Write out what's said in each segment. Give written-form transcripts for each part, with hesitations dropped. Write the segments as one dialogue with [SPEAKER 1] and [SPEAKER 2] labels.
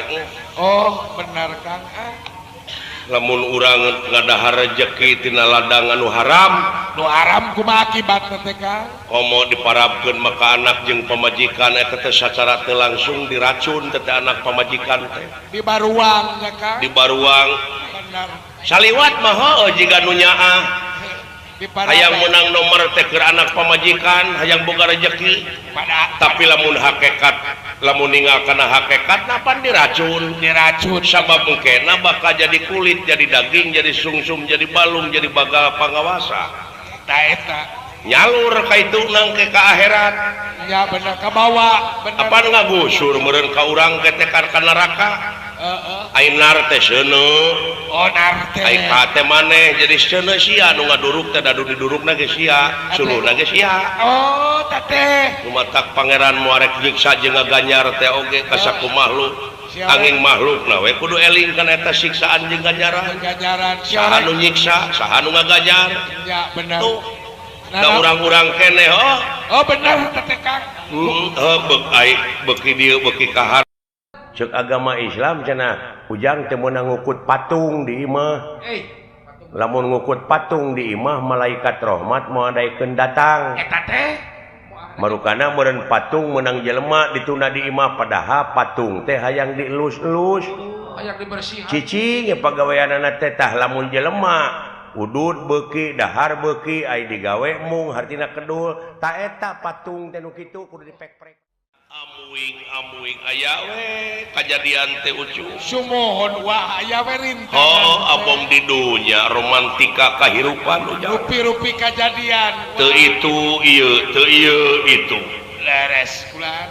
[SPEAKER 1] teh.
[SPEAKER 2] Oh benar Kang.
[SPEAKER 1] Lamun urang ngadahar rejeki tina ladang anu haram,
[SPEAKER 2] nu haram kumaha akibatna teh Kang?
[SPEAKER 1] Komo diparabkeun maka anak jeung pamajikan eta teh sacara teu langsung diracun teh anak pamajikan teh.
[SPEAKER 2] Dibaruang nya Kang.
[SPEAKER 1] Dibaruang.
[SPEAKER 2] Benar.
[SPEAKER 1] Saliwat mah heueuh jiga nu nyaah. Hayang menang nomor teh keur anak pamajikan, hayang boga rejeki. Tapi lamun hakekat, lamun ninggal kana hakekat napan diracun,
[SPEAKER 2] diracun.
[SPEAKER 1] Sabab mungkena bakal jadi kulit, jadi daging, jadi sungsum, jadi balung, jadi bagal pangawasa.
[SPEAKER 2] Ta eta
[SPEAKER 1] nyalur ka itu nang ke ka akhirat.
[SPEAKER 2] Ya bener kabawa, bener.
[SPEAKER 1] Apan ngagusur meureun ka urang ke teh ka neraka.
[SPEAKER 2] Heeh.
[SPEAKER 1] Ai nar teh seuneu.
[SPEAKER 2] Oh nar teh.
[SPEAKER 1] Ai ka teh maneh jadi seuneu sia nu ngaduruk teh dadu didurukna ge sia, suluhna ge sia.
[SPEAKER 2] Oh teteh.
[SPEAKER 1] Kumatak pangeran muarek nyiksa jeung ngaganjar teh oge ka saku makhluk. Angin makhlukna we kudu eling kana eta siksaan jeung ganjaran.
[SPEAKER 2] Ganjaran.
[SPEAKER 1] Saha nu nyiksa, saha nu ngaganjar.
[SPEAKER 2] Ya bener.
[SPEAKER 1] Tuh. Da urang-urang keneh oh.
[SPEAKER 2] Oh bener teteh Kang.
[SPEAKER 1] Heuh beuk ai beuki dieu beuki kahar. Cek agama Islam cenah ujang teu meunang ngukut patung di imah. Lamun ngukut patung di imah malaikat rahmat moal daekeun datang.
[SPEAKER 2] Eta teh
[SPEAKER 1] marukana meureun patung meunang jelema ditunda di imah padahal patung teh hayang dielus-elus.
[SPEAKER 2] Hayang dibersihan.
[SPEAKER 1] Cicing ge pagaweanana teh tah lamun jelema udud beuki dahar beuki ai digawe mung hartina kedul ta eta patung teh nu kitu kudu dipek-prek. Amuing amuing aya we kajadian teh ucu.
[SPEAKER 2] Sumuhun wah aya we rintangan.
[SPEAKER 1] Oh abong di dunya romantika kahirupan ujang.
[SPEAKER 2] Rupi-rupi kajadian.
[SPEAKER 1] Teu itu ieu teu ieu itu.
[SPEAKER 2] Leres kula.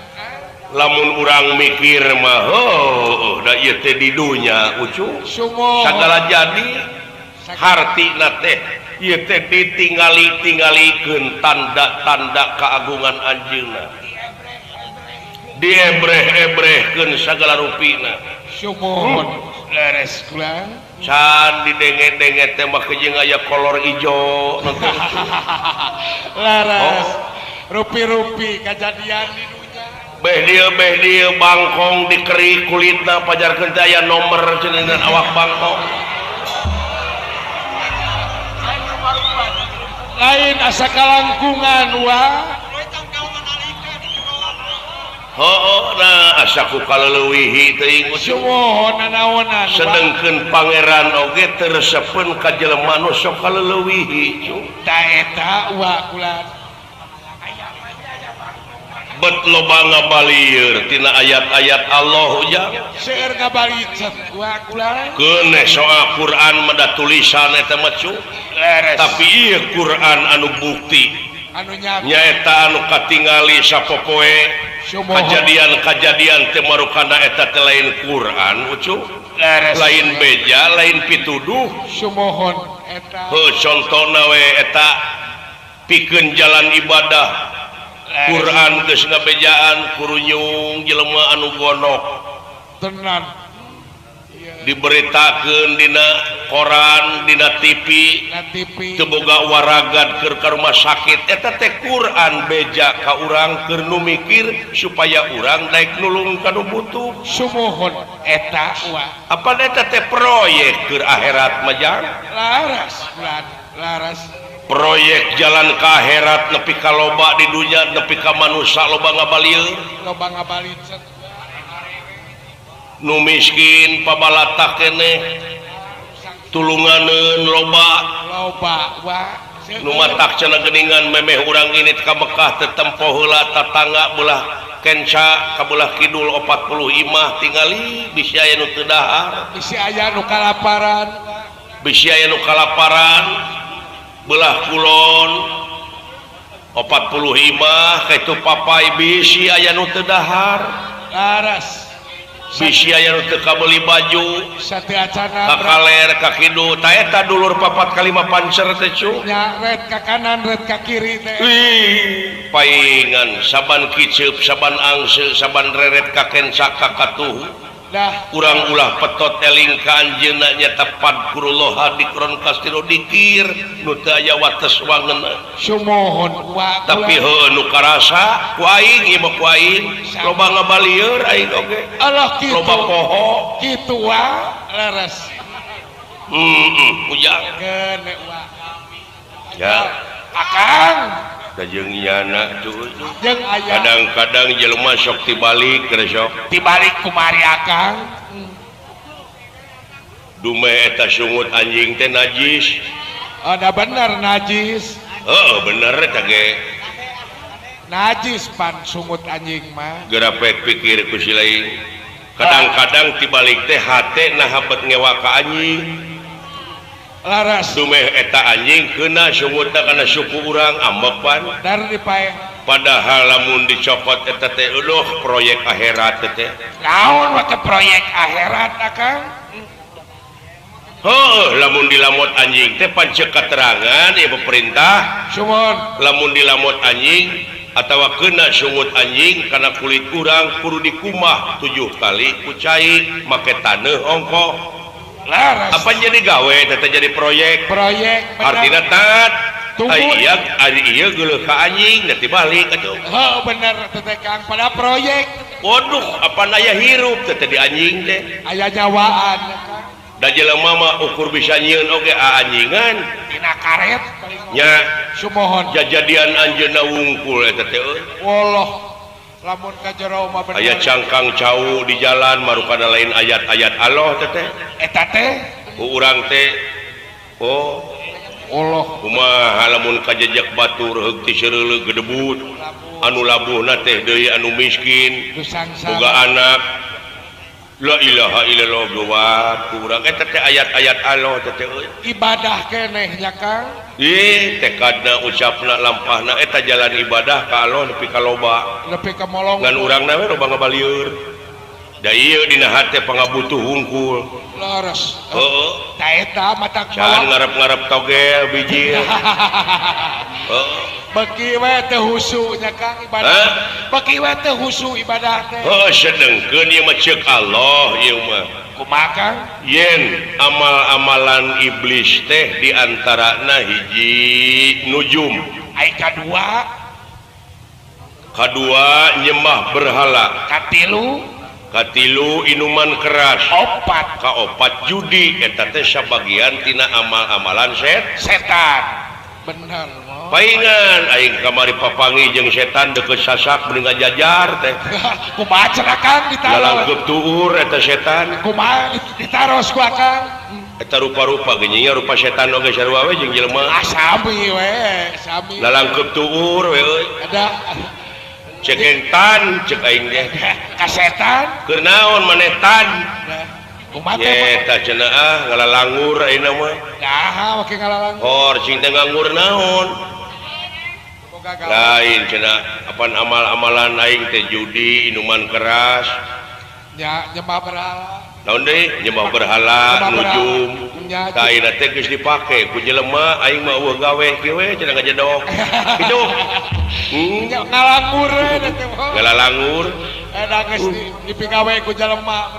[SPEAKER 1] Lamun urang mikir mah heuh da ieu teh di dunya ucu.
[SPEAKER 2] Sumuhun.
[SPEAKER 1] Sagala jadi hartina teh ieu teh ditingali-tingalikeun tanda-tanda keagungan anjeunna. Diebreh-ebrehkeun sagala rupina.
[SPEAKER 2] Sumuhun leres kula.
[SPEAKER 1] Can didenge-denge teh mah jeung aya kolor ijo nonton.
[SPEAKER 2] Leres.
[SPEAKER 1] Oh.
[SPEAKER 2] Rupi-rupi kajadian di dunya.
[SPEAKER 1] Beh dieu bangkong dikerik kulitna pajarkeun teh aya nomor cenah awak bangkong.
[SPEAKER 2] Lain asa kalangkungan wah.
[SPEAKER 1] Oh, nah asa ku kaleuwihi teuing
[SPEAKER 2] sumuhun nanaonan.
[SPEAKER 1] Sedengkeun pangeran oge teu resepeun ka jelema nu sok kaleuwihi.
[SPEAKER 2] Ta eta wa kula.
[SPEAKER 1] Bet loba ngabalieur tina ayat-ayat Allah ujang.
[SPEAKER 2] Seueur ngabalicet wa kula.
[SPEAKER 1] Keuneh soal Quran mah da tulisan eta mah cu. Tapi ieu Quran anu bukti.
[SPEAKER 2] Anu
[SPEAKER 1] nyaeta anu katingali sapopoe. Kajadian-kajadian teh marukana eta teh lain Quran ucu, lain beja, lain pituduh.
[SPEAKER 2] Sumuhun eta.
[SPEAKER 1] Heuh contona we eta pikeun jalan ibadah. Quran geus ngabejaan kurunyung jelema anu gondok.
[SPEAKER 2] Tenan.
[SPEAKER 1] Diberitakeun dina koran, dina TV, teu boga waragad keur ka rumah sakit eta teh Quran beja ka urang keur nu mikir supaya urang daek nulung ka nu butuh.
[SPEAKER 2] Sumuhun eta wa.
[SPEAKER 1] Apa eta teh proyek keur akhirat mah jang?
[SPEAKER 2] Laras bulan, laras.
[SPEAKER 1] Proyek jalan ka akhirat nepi ka loba di dunya nepi ka manusa loba ngabalieur.
[SPEAKER 2] Loba ngabalieur.
[SPEAKER 1] Nu miskin pabalatak keneh tulunganeun loba
[SPEAKER 2] loba wa
[SPEAKER 1] nu matak cenah geuningan memeh urang ini ka Mekah teu tempo heula tatangga belah kenca ka belah kidul 40 imah tingali bisi aya nu teu dahar,
[SPEAKER 2] bisi aya nu kalaparan,
[SPEAKER 1] bisi aya nu kalaparan belah kulon 40 imah kaitu papai bisi aya nu teu dahar.
[SPEAKER 2] Laras.
[SPEAKER 1] Bisi aya nu teu kabeuli baju
[SPEAKER 2] sateuacana
[SPEAKER 1] ka kaler ka kidul ta eta dulur 4 kali 5 pancer teh cu
[SPEAKER 2] nya red ka kanan red ka kiri teh.
[SPEAKER 1] Wih paingan saban kiceup saban angse saban reret ka kenca ka katuh.
[SPEAKER 2] Dah
[SPEAKER 1] urang ulah petot eling ka anjeunna nya tepat kurullah dikron kastiro dikir nu teu aya wates wangeunna.
[SPEAKER 2] Sumohon wa.
[SPEAKER 1] Tapi heueuh nu karasa ku aing ieu mah ku aing loba ngabalieur aing oge.
[SPEAKER 2] Allah kitu.
[SPEAKER 1] Loba poho.
[SPEAKER 2] Kitu wa leres.
[SPEAKER 1] Heeh, ujang.
[SPEAKER 2] Geune wa.
[SPEAKER 1] Ya,
[SPEAKER 2] Akang
[SPEAKER 1] da jeung nyana tuh.
[SPEAKER 2] Jeung aya.
[SPEAKER 1] Kadang-kadang jelema sok tibalik keur sok.
[SPEAKER 2] Dibalik kumari Akang.
[SPEAKER 1] Dumeh eta sungut anjing teh najis.
[SPEAKER 2] Ada bener najis.
[SPEAKER 1] Heeh, bener eta ge.
[SPEAKER 2] Najis pan sungut anjing mah.
[SPEAKER 1] Gerapek pikir ku si lain. Kadang-kadang tibalik teh hate nah bet ngewa ka anjing.
[SPEAKER 2] Laras.
[SPEAKER 1] Dumeh eta anjing kena sungutna kana suku urang ambek pan.
[SPEAKER 2] Dar dipaeh.
[SPEAKER 1] Padahal lamun dicopot eta teh eueuh proyek akhirat teh.
[SPEAKER 2] Naon make proyek akhirat Akang?
[SPEAKER 1] Heuh, lamun dilamot anjing teh pan ceuk katerangan ieu pemerintah.
[SPEAKER 2] Sumon.
[SPEAKER 1] Lamun dilamot anjing atawa kena sungut anjing kana kulit urang kudu dikumah 7 kali ku cai make taneuh ongkoh.
[SPEAKER 2] Laras.
[SPEAKER 1] Apa jadi gawe teh jadi proyek?
[SPEAKER 2] Proyek bener.
[SPEAKER 1] Artina tat.
[SPEAKER 2] Tunggu.
[SPEAKER 1] Ai iya, ari ieu geuleuh ka anjing da tibalik atuh.
[SPEAKER 2] Heuh bener teh Kang pada proyek.
[SPEAKER 1] Waduh, apaan aya hirup teh di anjing teh.
[SPEAKER 2] Aya nyawaan Kang.
[SPEAKER 1] Da jelema mah ukur bisa nyieun oge aanjingan.
[SPEAKER 2] Dina karet paling
[SPEAKER 1] nya.
[SPEAKER 2] Sumohon.
[SPEAKER 1] Jajadian anjeunna wungkul eta teh euy.
[SPEAKER 2] Wallah. Lamun ka jero mah bener.
[SPEAKER 1] Aya cangkang cau di jalan marukana lain ayat-ayat Allah teh teh.
[SPEAKER 2] Eta teh
[SPEAKER 1] ku urang teh oh
[SPEAKER 2] Allah
[SPEAKER 1] kumaha lamun kajejek batur heug ti seureuleuh gedebut anu labuhna teh deui anu miskin boga anak la ilaha illallah geuwat ku urang eta teh ayat-ayat Allah teh teh euy.
[SPEAKER 2] Ibadah keneh nya Kang.
[SPEAKER 1] Ih, tekadna ucapna lampahna eta jalan ibadah ka Allah nepi ka loba.
[SPEAKER 2] Nepi ka molong.
[SPEAKER 1] Ngan urangna we loba ngabalieur. Da ieu dina hate pangabutuh hungkul.
[SPEAKER 2] Leres.
[SPEAKER 1] Heeh.
[SPEAKER 2] Ta eta matak
[SPEAKER 1] Can ngarep-ngarep togel biji. Heeh.
[SPEAKER 2] Beki we teu husu nya Kang ibadah. Beki we teu husu ibadah teh.
[SPEAKER 1] Heuh, sedengkeun ieu mah ceuk Allah ieu mah.
[SPEAKER 2] Kumaha Kang?
[SPEAKER 1] Yen amal-amalan iblis teh diantarana hiji nujum.
[SPEAKER 2] Ai kadua?
[SPEAKER 1] Kadua nyembah berhala.
[SPEAKER 2] Katilu?
[SPEAKER 1] Katilu inuman keras.
[SPEAKER 2] Opat.
[SPEAKER 1] Kaopat judi eta teh sabagian tina amal-amalan
[SPEAKER 2] setan. Bener.
[SPEAKER 1] Paingan aing kamari papangi jeung setan deukeut sasak mending ngajajar teh.
[SPEAKER 2] Kumaha cenah Kang ditaros?
[SPEAKER 1] Lalangkeup tuur eta setan.
[SPEAKER 2] Kumaha ditaros ku Akang?
[SPEAKER 1] Eta rupa-rupa ge nya rupa setan oge sarua we jeung jelema.
[SPEAKER 2] Ah sami we, sami.
[SPEAKER 1] Lalangkeup tuur we euy.
[SPEAKER 2] Ada
[SPEAKER 1] cekeng tan cek aing teh.
[SPEAKER 2] Ka setan?
[SPEAKER 1] Keur naon maneh tan?
[SPEAKER 2] Kumaha teh?
[SPEAKER 1] Eta cenah ah ngalalangur ayeuna mah.
[SPEAKER 2] Naha make ngalalangur?
[SPEAKER 1] Hor cing teh nganggur naon? Lain cenah apan amal-amalan aing teh judi, inuman keras.
[SPEAKER 2] Nya nyembah berhala.
[SPEAKER 1] Naon deui? Nyembah berhala, nujum. Ka ayeuna teh geus dipake ku jelema aing mah eueuh gawe kieu we cenah ngajedog. Kitu.
[SPEAKER 2] Ngalangur we teh.
[SPEAKER 1] Ngalalangur.
[SPEAKER 2] Eta geus dipigawe ku jelema.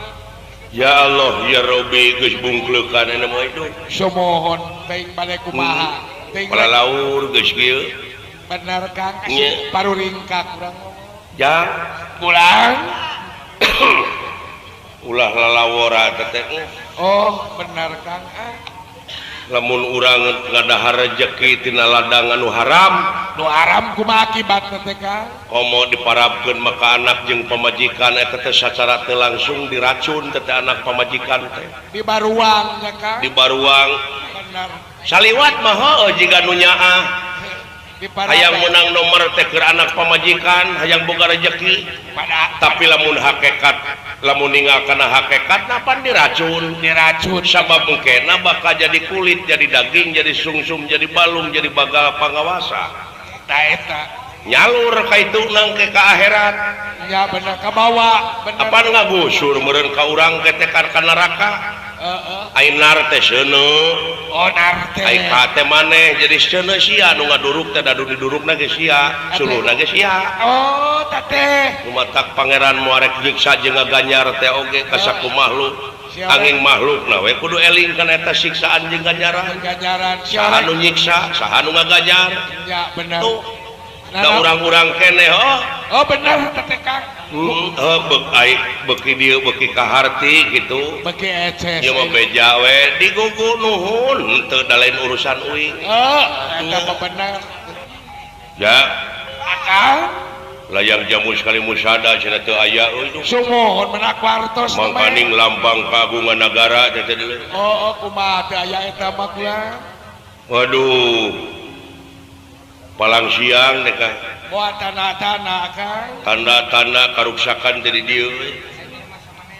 [SPEAKER 1] Ya Allah ya Rabbi geus bungkleukan ayeuna mah hidup.
[SPEAKER 2] Sumohon teuing bade kumaha. Teuing
[SPEAKER 1] palalaur geus kieu.
[SPEAKER 2] Bener Kang, paru ringkak urang.
[SPEAKER 1] Jang
[SPEAKER 2] pulang.
[SPEAKER 1] Ulah lalawora teh.
[SPEAKER 2] Oh, bener Kang.
[SPEAKER 1] Lamun urang ngadahar rejeki tina ladang anu haram,
[SPEAKER 2] nu haram kumaha akibatna teh Kang?
[SPEAKER 1] Komo diparabkeun maka anak jeung pamajikan eta teh sacara teu langsung diracun teh anak pamajikan teh.
[SPEAKER 2] Dibaruang nya Kang.
[SPEAKER 1] Dibaruang.
[SPEAKER 2] Bener.
[SPEAKER 1] Saliwat mah heueuh jiga nu nyaah. Hayang menang nomor teh keur anak pamajikan, hayang boga rejeki. Tapi lamun hakikat, lamun ninggal kana hakikat napan diracun,
[SPEAKER 2] diracun.
[SPEAKER 1] Sabab mungkena bakal jadi kulit, jadi daging, jadi sungsum, jadi balung, jadi bagal pangawasa.
[SPEAKER 2] Ta eta
[SPEAKER 1] nyalur ka itu nangke ka akhirat.
[SPEAKER 2] Ya bener kabawa, bener.
[SPEAKER 1] Apan ngagusur meureun ka urang ke teh ka neraka.
[SPEAKER 2] Heeh.
[SPEAKER 1] Ai nar teh seuneu.
[SPEAKER 2] Oh nar teh.
[SPEAKER 1] Ai ka teh maneh jadi seuneu sia nu ngaduruk teh dadu didurukna ge sia, suluhna ge sia.
[SPEAKER 2] Oh tah teh.
[SPEAKER 1] Nu matak pangeran moal rek nyiksa jeung ngaganjar teh oge ka saku makhluk. Angin makhluk na we kudu eling kana eta siksaan jeung ganjaran.
[SPEAKER 2] Ganjaran
[SPEAKER 1] saha nu nyiksa, saha nu ngaganjar.
[SPEAKER 2] Ya bener.
[SPEAKER 1] Tuh. Da urang-urang keneh oh.
[SPEAKER 2] Oh bener teh Kang.
[SPEAKER 1] Heeh, beuki dieu beuki kaharti kitu.
[SPEAKER 2] Beuki eces.
[SPEAKER 1] Ieu mah beja we digugu nuhun teu da lain urusan uing.
[SPEAKER 2] Oh, eta mah bener.
[SPEAKER 1] Ya.
[SPEAKER 2] Akang
[SPEAKER 1] layang jamu sekali musada cenah teu aya euy.
[SPEAKER 2] Sumuhun menak wartos
[SPEAKER 1] mangkaning lambang kagungan nagara teh teh.
[SPEAKER 2] Oh, kumaha teu aya eta mah kula.
[SPEAKER 1] Waduh. Palang siang teh ka.
[SPEAKER 2] Moal tanda-tanda Kang.
[SPEAKER 1] Tanda-tanda karuksakan teh di dieu euy.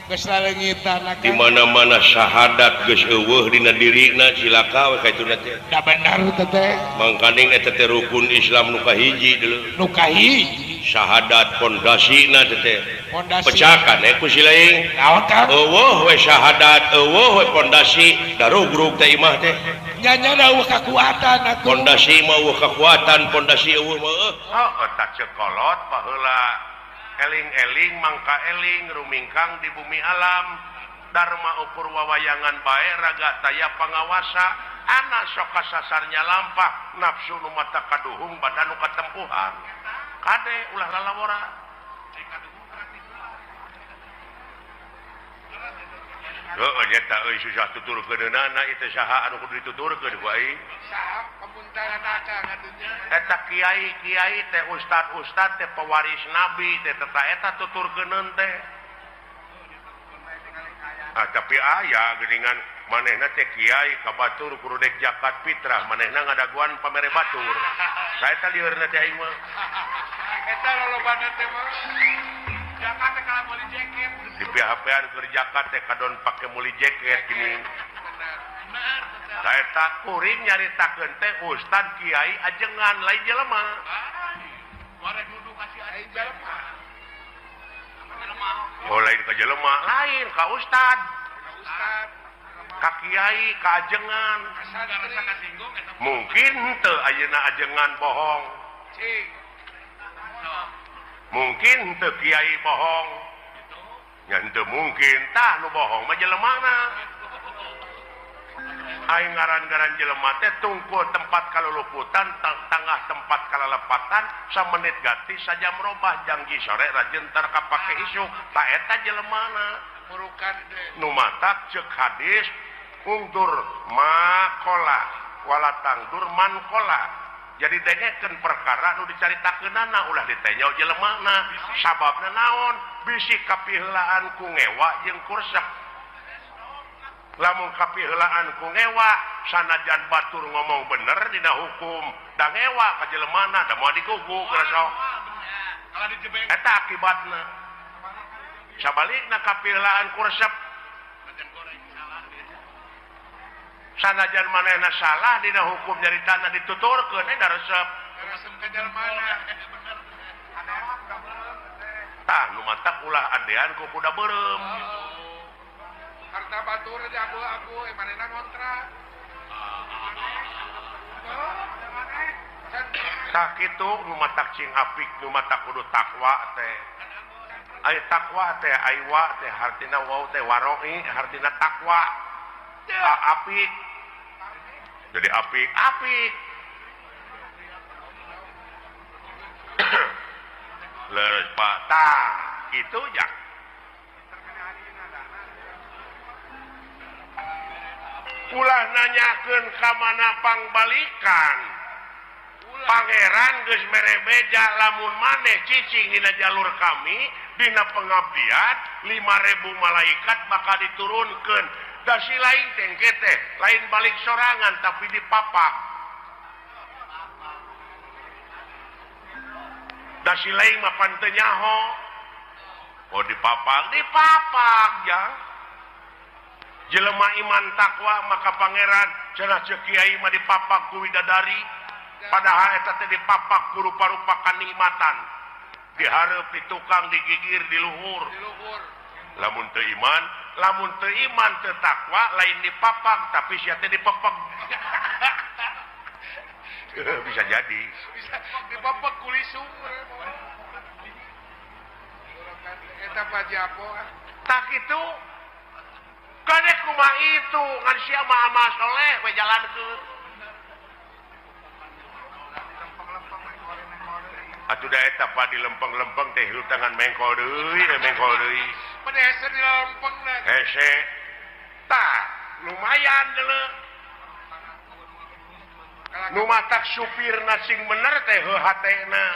[SPEAKER 2] Geus laleungitan Kang.
[SPEAKER 1] Di mana-mana syahadat geus eueuh dina dirina cilaka we kaituna teh.
[SPEAKER 2] Da bener teh teh.
[SPEAKER 1] Mangkaning eta teh rukun Islam nu kahiji deuleu.
[SPEAKER 2] Nu kahiji.
[SPEAKER 1] Syahadat pondasina teh
[SPEAKER 2] pondasi
[SPEAKER 1] pecakan ku si lain
[SPEAKER 2] naon Kang
[SPEAKER 1] eueuh we syahadat eueuh we pondasi darugrug teh imah teh
[SPEAKER 2] nya nya eueuh kakuatan atuh
[SPEAKER 1] pondasi mah eueuh kakuatan pondasi eueuh mah heuh eta cekolot baheula eling-eling mangka eling rumingkang di bumi alam dharma ukur wawayangan bae raga taya pangawasa anak sok kasasarnya lampah nafsu nu mata kaduhung badan nu katempuhan kade ulah lalawora. Heuh nyata euy susah tuturkeunana ieu saha anu kudu dituturkeun ku aing.
[SPEAKER 2] Saha pamuntaran akang atuh nya.
[SPEAKER 1] Eta kiai-kiai teh ustad-ustad teh pewaris nabi teh teta eta tuturkeuneun teh. Ah tapi aya geuningan manehna teh kiai ka batur kudu dek zakat fitrah manehna ngadaguan pamere batur. Saeta liurna teh aing mah.
[SPEAKER 2] Eta lolobana teh mah zakat teh kalah meuli jaket.
[SPEAKER 1] Di PHP-an keur zakat teh kadon pake meuli jaket gini.
[SPEAKER 2] Bener.
[SPEAKER 1] Saeta kuring nyaritakeun teh ustad kiai ajengan lain jelema.
[SPEAKER 2] Warek nuduh ka si aing jelema.
[SPEAKER 1] Oh lain ka jelema, lain ka ustad.
[SPEAKER 2] Ustad.
[SPEAKER 1] Ka kiai ka ajengan. Mungkin henteu ayeuna ajengan bohong. Mungkin henteu kiai bohong. Nya henteu mungkin tah nu bohong mah jelemana. Aing ngaran-ngaran jelema teh tungkul tempat kaluluputan, tangah tempat kalalepatan, samenit ganti sajam robah jangji sore rajin tar kapake isuk. Ta eta jelemana. Nu matak ceuk hadis ungdur makola wala tangdur mankola. Jadi dengekeun perkara nu dicaritakeunana ulah ditenyo jelemana. Sababna naon? Bisi kapiheulaan ku ngewa jeung kursep. Lamun kapiheulaan ku ngewa sanajan batur ngomong bener dina hukum da ngewa ka jelemana da moal digugu geus. Eta akibatna. Sabalikna kapiheulaan kursep sanajan manehna salah dina hukum nyaritana dituturkeun da resep. Tah nu matak ulah adean ku kuda beureum.
[SPEAKER 2] Harta batur di abu-abu manehna ngontrak.
[SPEAKER 1] Tah kitu nu matak cing apik nu matak kudu takwa teh. Ai takwa teh ai wa teh hartina wau teh waroi hartina takwa. Apik. Jadi apik, apik. Leres Pak. Tah, kitu ya. Ulah nanyakeun ka mana pangbalikan. Pangeran geus mere beja lamun maneh cicing dina jalur kami dina pengabdian 5.000 malaikat bakal diturunkeun. Da si lain teh teh lain balik sorangan tapi dipapak. Da si lain mah pan teu nyaho. Oh dipapak, dipapak jang. Jelema iman takwa maka pangeran cenah ceuk kiai mah dipapak ku widadari. Padahal eta teh dipapak ku rupa-rupa kanikmatan. Dihareup di tukang, digigir di luhur. Lamun teu iman, lamun teu iman teu takwa lain dipapag tapi sia teh dipepeg. Bisa jadi.
[SPEAKER 2] Bisa dipepeg kulisung. Eta Pak Japo.
[SPEAKER 1] Tak itu kadek kumaha itu ngan sia mah amal soleh we jalankeun. Atuh da eta pa di lempeng-lempeng teh hirup tangan mengkol deui, mengkol deui.
[SPEAKER 2] Pada hese di lempeng na.
[SPEAKER 1] Hese. Tah, lumayan deuleu. Nu matak supirna sing bener teh heuh hatena.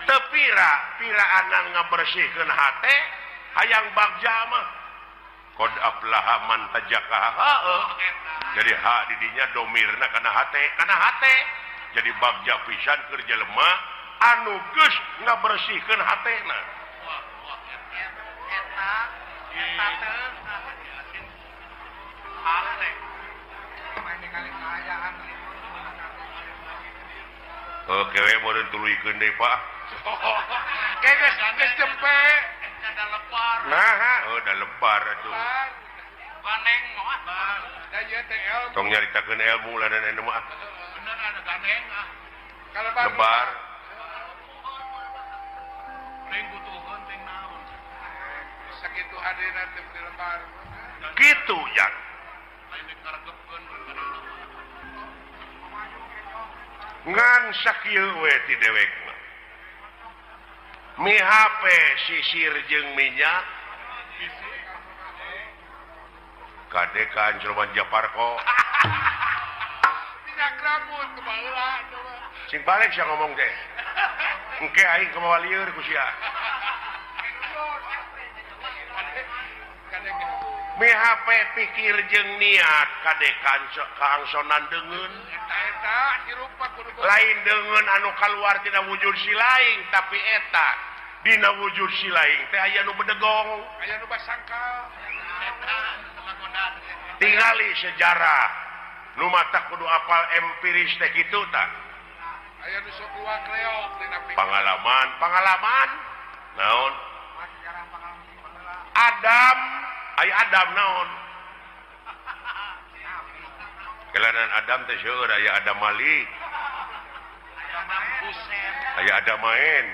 [SPEAKER 1] Teu pira, piraanan ngabersihkeun hate, hayang bagja mah. Qad aflaha man tajakaha. Heueuh. Jadi ha di dinya domirna kana hate, kana hate. Jadi bagja pisan keur jelema anu geus ngabersihkeun hatena.
[SPEAKER 2] Eta teh hate.
[SPEAKER 1] Oke, we meureun tuluykeun deui Pak.
[SPEAKER 2] Kayak geus jempe. Ada lebar.
[SPEAKER 1] Nah, oh da lebar atuh.
[SPEAKER 2] Ganeng mah. Da ieu teh ilmu.
[SPEAKER 1] Tong nyaritakeun ilmu lah dan anu mah.
[SPEAKER 2] Bener ada ganeng ah.
[SPEAKER 1] Lebar.
[SPEAKER 2] Teng butuheun teng naon. Sakitu hadirna teh di lebar.
[SPEAKER 1] Kitu jang.
[SPEAKER 2] Lain dikaregepkeun.
[SPEAKER 1] Ngan sakieu we ti dewek mah. Mi HP sisir jeung minyak. Kadekan Cirebon Japarko.
[SPEAKER 2] Minyak rambut kebaheula.
[SPEAKER 1] Sing balik sia ngomong teh. Engke aing kumaha lieur ku sia. Mi HP pikir jeung niat kadekan kaangsonan deungeun.
[SPEAKER 2] Eta hirup mah kudu
[SPEAKER 1] lain deungeun anu kaluar tina wujud si laing tapi eta dina wujud si laing teh aya nu bedegong,
[SPEAKER 2] aya nu basangkal.
[SPEAKER 1] Tingali sejarah nu mata kudu apal empiris teh kitu tah.
[SPEAKER 2] Aya nu sok luak leok dina pikir.
[SPEAKER 1] Pangalaman, pangalaman. Naon? Adam, ay Adam naon? Kelanan Adam teh seueur aya Adam Malik. Aya Adam main.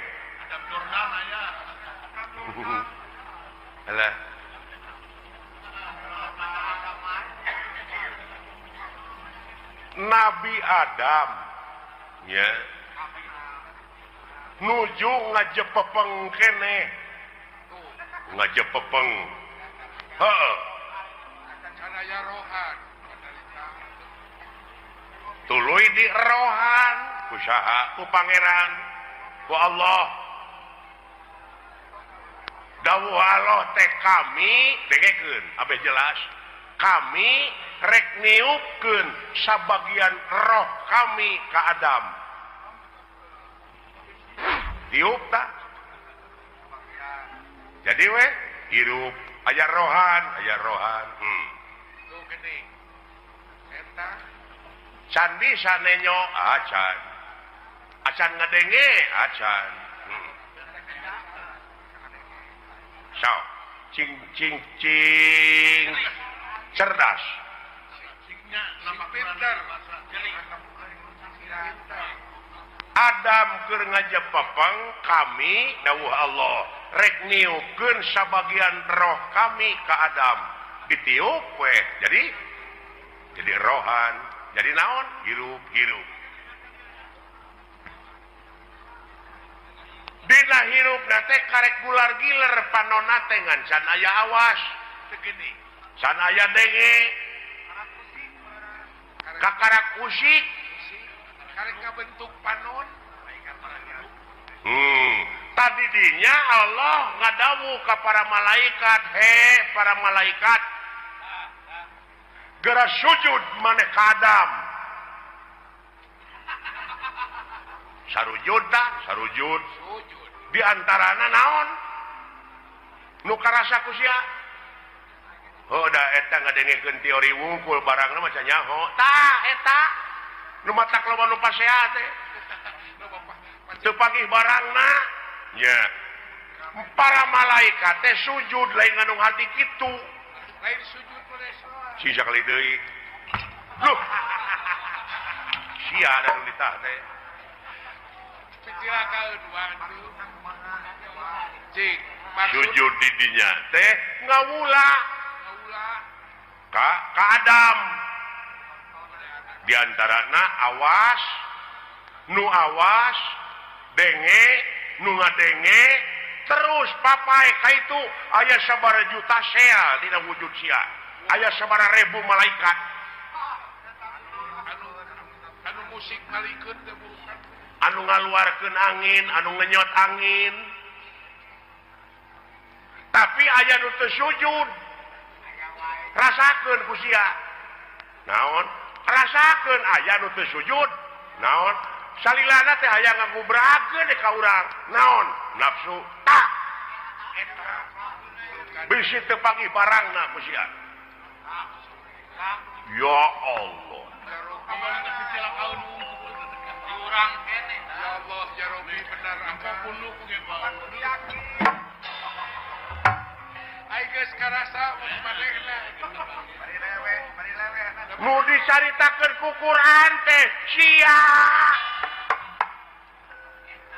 [SPEAKER 2] Adam Jordan aya.
[SPEAKER 1] Alah. Nabi Adam ya nuju ngajepepeng keneh ngajepepeng heuh tuluy di rohan ku saha ku pangeran ku Allah dawuh Allah teh kami dengekeun abeh jelas kami rek niupkeun sabagian roh kami ka Adam. Tiup tah. Jadi we hirup aya rohan, aya rohan.
[SPEAKER 2] Tuh geuning. Eta
[SPEAKER 1] can bisa nenyo acan. Acan ngadenge acan. Sok cing cing cing cerdas. Adam keur ngajepepeng kami dawuh Allah rek niupkeun sabagian roh kami ka Adam ditiup we jadi rohan jadi naon hirup hirup dina hirup teh karek gular giler panonna teh ngan can aya awas
[SPEAKER 2] segini
[SPEAKER 1] can aya denge kakarak usik
[SPEAKER 2] karek kabentuk panon.
[SPEAKER 1] Tadi dinya Allah ngadawu ka para malaikat, he para malaikat geura sujud maneh ka Adam. Sarujud tah, sarujud. Di antarana naon? Nu karasa ku sia? Oh, da eta ngadengekeun teori wungkul barangna mah can nyaho. Tah eta nu matak loba nu pasea teh. Teu pagih barangna. Nya. Para malaikat teh sujud lain ngandung hati kitu.
[SPEAKER 2] Lain sujud
[SPEAKER 1] sisa kali deui. Loh. Sia ada nu ditah teh. Sujud di dinya teh ngawula. Ka Adam. Di antarana awas, nu awas, denge, nu ngadenge, terus papai ka itu aya sabaraha juta sel dina wujud sia. Aya sabaraha ribu malaikat.
[SPEAKER 2] Anu musik malikeun teh bukan.
[SPEAKER 1] Anu ngaluarkeun angin, anu ngenyot angin. Tapi aya nu teu sujud. Rasakeun ku sia. Naon? Rasakeun aya nu teu sujud. Naon? Salilana teh hayang ngagubrakeun ka urang. Naon? Nafsu. Tah. Eta. Bisi teu panggih barangna ku sia. Ya Allah.
[SPEAKER 2] Ya Allah ya Rabbi benar angka punuk ge ai geus karasa manehna.
[SPEAKER 1] Nu dicaritakeun ku Quran teh sia.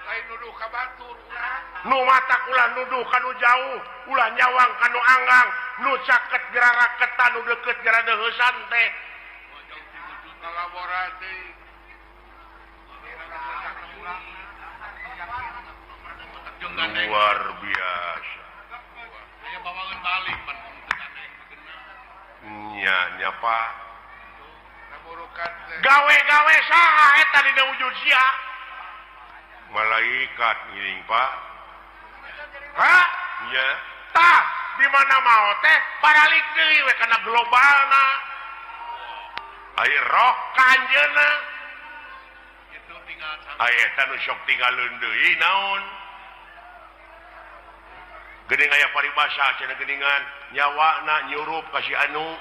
[SPEAKER 2] Lain nuduh ka batur urang.
[SPEAKER 1] Nu matak ulah nuduh ka nu jauh, ulah nyawang ka nu anggang, nu caket geraraketan, nu deukeut geradeuheusan teh. Luar biasa. Nya nya Pak. Gawe-gawe saha eta dina wujud sia? Malaikat ngiring Pak. Hah? Nya. Tah, di mana mau teh baralik deui we kana globalna. Ai roh ka anjeunna. Ai eta nu sok tinggalkeun deui naon? Geuning aya paribasa cenah geuningan nyawana nyurup ka si anu.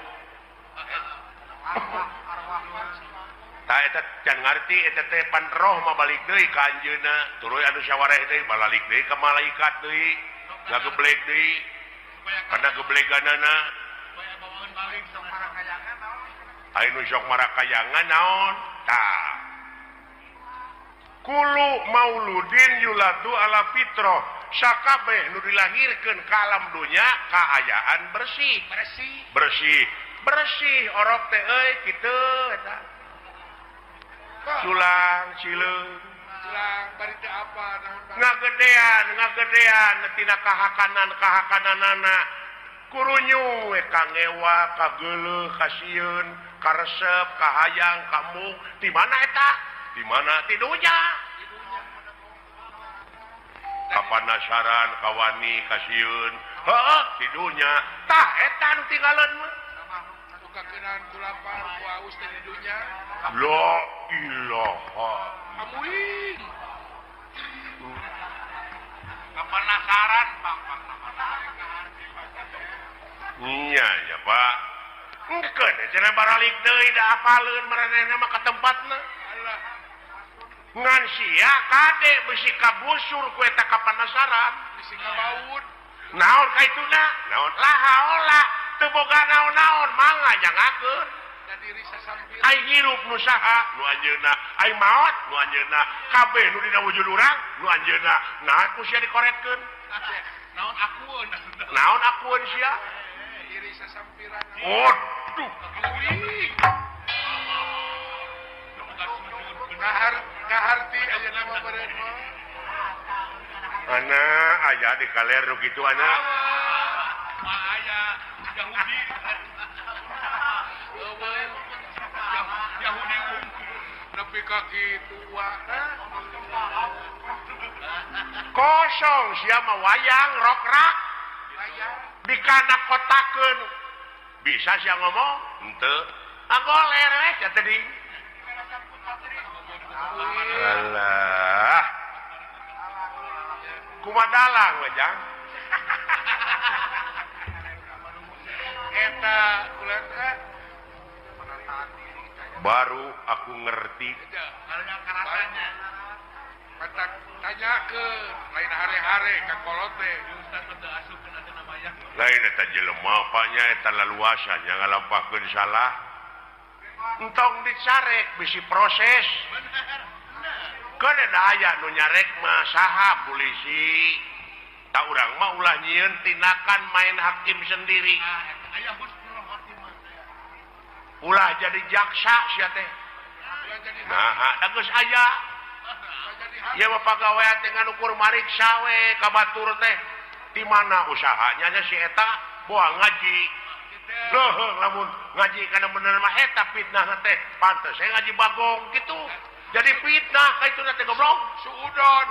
[SPEAKER 1] Tah eta can ngarti eta teh pan roh mah balik deui ka anjeunna, tuluy anu sawareh deui balalik deui ka malaikat deui, ngageblek deui. Kana gebleganana. Ai nu sok marakayangan naon? Tah. Kulu mauludin yuladu ala fitrah. Sakabeh nu dilahirkeun ka alam dunya kaayaan bersih.
[SPEAKER 2] Bersih.
[SPEAKER 1] Bersih. Bersih orok teh euy kitu eta. Culang cileung.
[SPEAKER 2] Culang bari teh apa naon
[SPEAKER 1] ngagedean, ngagedean tina kahakanan-kahakananana. Kurunyu we kangewa, kageuleuh, kasieun, karesep, kahayang, kamuk. Di mana eta? Di mana ti dunya? Kapanasaran, kawani, kasieun. Heuh, ti dunya. Tah eta nu tinggalan mah.
[SPEAKER 2] Kakeunaan ku lapar, ku aus teh di dunya.
[SPEAKER 1] La ilaha.
[SPEAKER 2] Amuing. Kapanasaran, Pak.
[SPEAKER 1] Nya ya, Pak. Engkeun cenah baralik deui da apaleun maranehna mah ka tempatna.
[SPEAKER 2] Alah.
[SPEAKER 1] Ngan sia kade bisi kabusur ku eta kapanasaran,
[SPEAKER 2] bisi kabaud.
[SPEAKER 1] Naon kaituna? Naon lahaola teu boga naon-naon mangga jangakeun.
[SPEAKER 2] Da diri sasampir.
[SPEAKER 1] Ai hirup nu saha? Nu anjeunna. Ai maot nu anjeunna. Kabeh nu dina wujud urang nu anjeunna. Nah ku sia dikoretkeun.
[SPEAKER 2] Naon akueun?
[SPEAKER 1] Naon akueun sia?
[SPEAKER 2] Diri sasampiran.
[SPEAKER 1] Waduh.
[SPEAKER 2] Kaharti ayeuna mah beureun mah.
[SPEAKER 1] Ana aya di kaler nu kitu ana.
[SPEAKER 2] Mah aya Yahudi. Yahudi nepi ka kitu
[SPEAKER 1] Kosong sia mah wayang rokrak. Dikana kotakeun. Bisa sia ngomong? Henteu. Agoler we sia teh. Alah. Kumaha dalang we jang?
[SPEAKER 2] Eta ulah teh
[SPEAKER 1] baru aku ngerti.
[SPEAKER 2] Matak tanyakeun lain hare-hare ka kolot teh.
[SPEAKER 1] Lain eta jelema nya eta leluasa nya ngalampahkeun salah. Entong dicarek bisi proses. Keun aya nu nyarek mah saha polisi. Tak urang mah ulah nyieun tindakan main hakim sendiri. Ulah jadi jaksa sia teh. Nah, da geus aya. Ieu mah pagawean teh ngan ukur mariksa we ka batur teh. Di mana usahanya nya si eta boa ngaji. Loh, lamun ngaji kana bener mah eta fitnah teh. Pantes saya ngaji bagong gitu. Jadi fitnah ka itu teh goblok.
[SPEAKER 2] Suudon.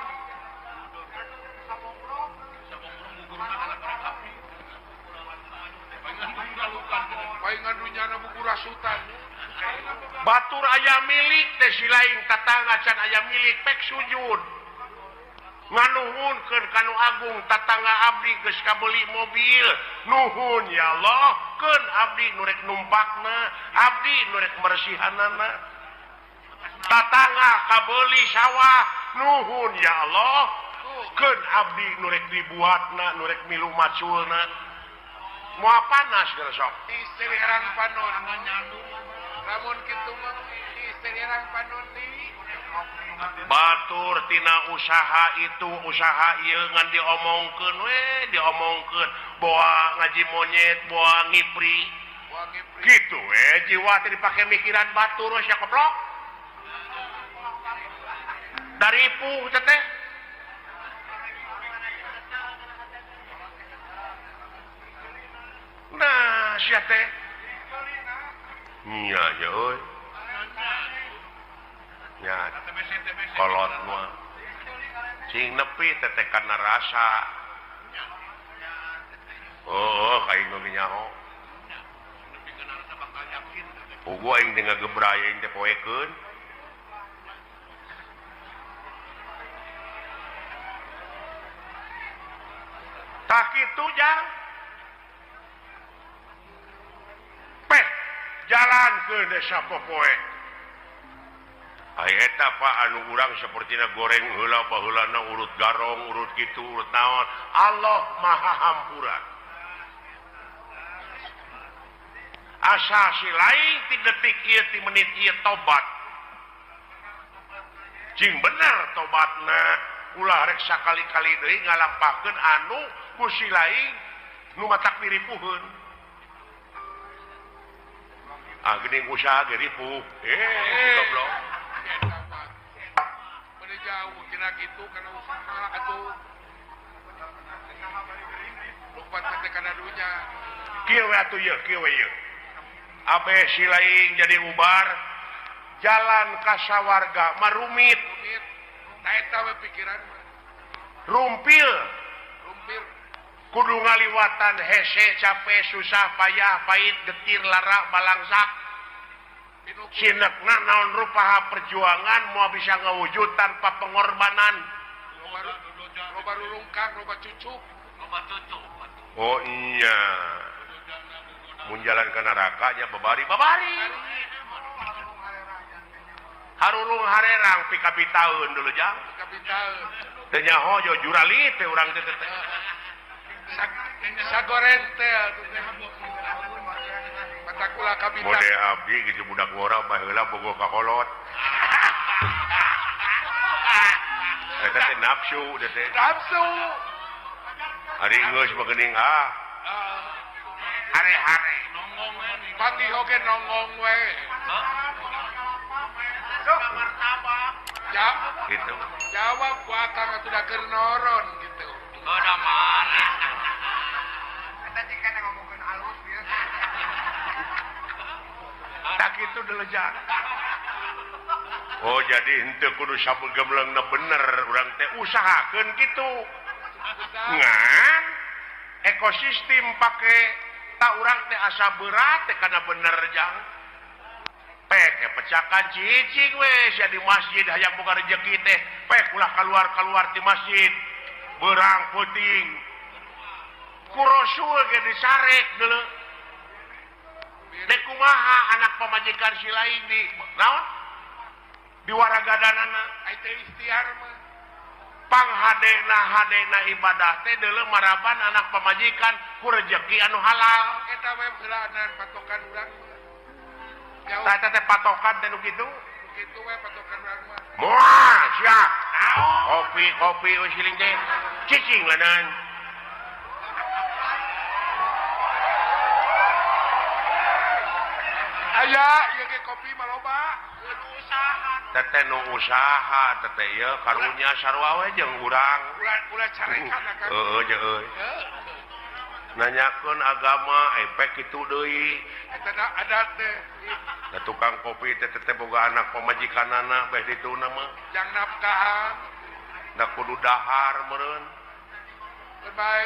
[SPEAKER 2] Paingan dunyana buku rasutan.
[SPEAKER 1] Batur aya milik teh si lain tatangga can aya milik pek sujud. Nganuhunkeun ka nu agung tatangga abdi geus kabeuli mobil. Nuhun ya Allah, keun abdi nu rek numpakna, abdi nu rek mersihanana. Tatangga kabeuli sawah, nuhun ya Allah, keun abdi nu rek dibuatna, nu rek milu maculna. Moal panas geus sok.
[SPEAKER 2] Istiherang panon. Lamun kitu mah istiherang panon deui.
[SPEAKER 1] Batur tina usaha itu usaha ieu ngan diomongkeun we, diomongkeun boa ngaji monyet, boa ngipri. Kitu we jiwa teh dipake mikiran batur we sia goblok. Daripuh teh teh. Nah, sia teh. Nya nya euy. Nya kolot mah. Cing nepi teh kana rasa. Oh, kaing nu nyaho. Puguh aing teh ngagebray aing teh poekeun. Tah kitu jang. Peh jalan ke desa popoe. Ai eta Pak anu urang sapertina goreng heula baheulana urut garong, urut kitu, urut naon. Allah Maha Hampura. Asa si lain ti detik ieu ti menit ieu tobat. Cing bener tobatna, ulah rek sakali-kali deui ngalampahkeun anu ku si lain nu matak diripuheun. Ah geuning usaha ge ripuh. Goblok.
[SPEAKER 2] Bade jauh cenah kitu kana usaha atuh. Lupa teh kana dunya.
[SPEAKER 1] Kieu we atuh ieu, kieu we ieu. Abe si lain jadi ubar jalan ka sawarga marumit.
[SPEAKER 2] Tah eta we pikiran mah.
[SPEAKER 1] Rumpil.
[SPEAKER 2] Rumpil.
[SPEAKER 1] Kudu ngaliwatan hese capek susah payah pahit getir lara balangsak. Sinekna naon rupaha perjuangan moal bisa ngawujud tanpa pengorbanan.
[SPEAKER 2] Loba rurungkang, loba cucuk, loba cucuk.
[SPEAKER 1] Oh iya. Mun jalan ke neraka nya babari babari. Harurung harerang pikabitaeun dulu jang.
[SPEAKER 2] Pikabitaeun.
[SPEAKER 1] Teu nyaho jo jurali teh urang teh teh.
[SPEAKER 2] Sagoren teh atuh teh. Matakula kabita.
[SPEAKER 1] Mode abdi kitu budak ngora baheula bogoh ka kolot. Eta teh nafsu teh teh.
[SPEAKER 2] Nafsu.
[SPEAKER 1] Ari geus mah geuning ah. Hare-hare
[SPEAKER 2] nongong we, panggih oge nongong we. Ya,
[SPEAKER 1] gitu.
[SPEAKER 2] Jawab ku akang atuh da keur noron gitu.
[SPEAKER 3] Udah mana?
[SPEAKER 4] Eta cing kana ngomongkeun alus bieu.
[SPEAKER 1] Tak kitu delejang. Oh jadi henteu kudu sabegemleungna bener urang teh usahakeun kitu. Ngan ekosistem pake tak urang teh asa berat teh kana bener jang. Pek pecakan cicing we sia di masjid hayang boga rejeki teh pek ulah keluar-keluar ti masjid. Berang peuting. Ku Rasul ge disarek deuleu. Dek kumaha anak pamajikan si lain di naon? Di waragadanana
[SPEAKER 2] ai teh ikhtiar mah.
[SPEAKER 1] Panghadena hadena ibadah teh deuleu maraban anak pamajikan ku rejeki anu halal.
[SPEAKER 2] Eta we heulaanan patokan urang.
[SPEAKER 1] Tah eta teh patokan teh nu kitu.
[SPEAKER 2] Kitu we patokan urang mah.
[SPEAKER 1] Moal sia. Kopi kopi we siling teh. Cicing lanan.
[SPEAKER 2] Aya ieu ge kopi mah loba.
[SPEAKER 1] Teteh nu usaha teteh ieu karunya sarua we jeung urang.
[SPEAKER 2] Ulah carekan akang.
[SPEAKER 1] Heueuh jeung euy. Nanyakeun agama efek kitu deui.
[SPEAKER 2] Eta adat teh.
[SPEAKER 1] Da tukang kopi teh teteh boga anak pamajikanana beh dituna mah.
[SPEAKER 2] Jang nafkahan.
[SPEAKER 1] Da kudu dahar meureun.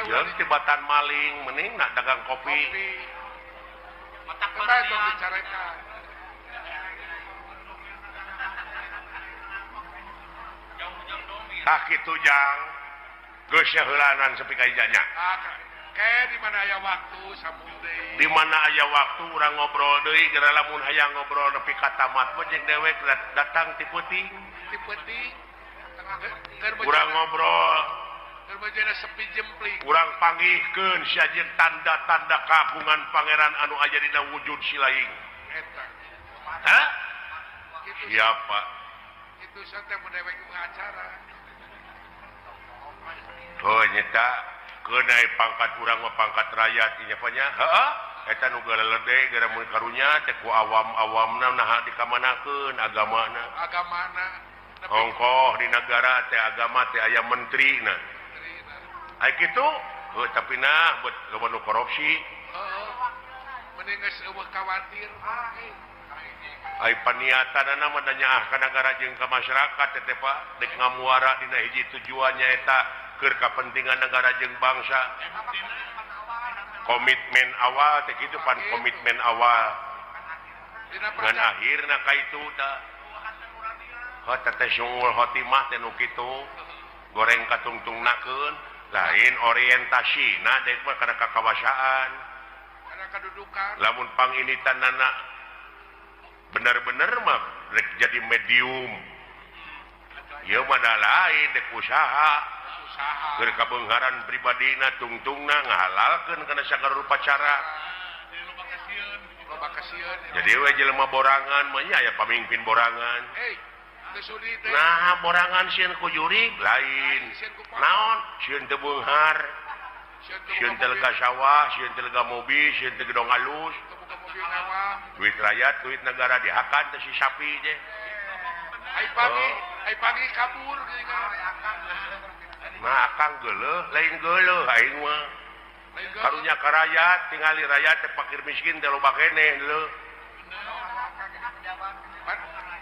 [SPEAKER 1] Jeung tibatan maling mending nak dagang kopi.
[SPEAKER 2] Matak bae tong dicarekan.
[SPEAKER 1] Tah kitu jang geus heulaanan sepi ka ijanya.
[SPEAKER 2] Ke di mana aya waktu sambung deui.
[SPEAKER 1] Di mana aya waktu urang ngobrol deui geura lamun hayang ngobrol nepi ka tamat mah jeung dewek datang ti peuting.
[SPEAKER 2] Ti peuting.
[SPEAKER 1] Urang ngobrol.
[SPEAKER 2] Keur bejana sepi jempling.
[SPEAKER 1] Urang panggihkeun sia jeung tanda-tanda kagungan pangeran anu aya dina wujud si laing.
[SPEAKER 2] Eta.
[SPEAKER 1] Hah? Siapa?
[SPEAKER 2] Kitu teh mun dewek acara.
[SPEAKER 1] Oh nyeta keunai pangkat urang mah pangkat rakyat ieu nya heuh eta nu galelede gara mun karunya teh ku awam-awamna naha dikamanakeun agamana
[SPEAKER 2] agamana
[SPEAKER 1] ongkoh di nagara teh agama teh aya menterina ai kitu heuh tapi nah buat loba nu korupsi
[SPEAKER 2] heuh mending geus eueuh khawatir
[SPEAKER 1] ai paniatanana mah nyaah ka nagara jeung ka masyarakat teh teh Pak dek ngamuara dina hiji tujuan nyaeta keur kapentingan negara jeung bangsa. Komitmen awal teh kitu pan komitmen awal ngan akhirna ka itu tah heuh teh sungul khotimah teh nu kitu goreng katungtungnakeun lain orientasina dek mah kana kakawasaan
[SPEAKER 2] kana kadudukan
[SPEAKER 1] lamun panginitanana bener-bener mah rek jadi medium ieu mah da lain dek usaha keur kabeungharan pribadina tungtungna ngahalalkeun kana sagala rupa cara. Jadi we jelema borangan mah nya aya pamimpin borangan. Nah borangan sieun ku jurig lain. Naon sieun teu beunghar. Sieun teu lega sawah, sieun teu lega mobil, sieun teu gedong alus. Duit rakyat, duit negara dihakan teh si sapi teh.
[SPEAKER 2] Ai pagi kabur geuningan.
[SPEAKER 1] Nah akang geuleuh lain geuleuh aing mah. Karunya ka rakyat tingali rakyat teh fakir miskin teh loba keneh leuh.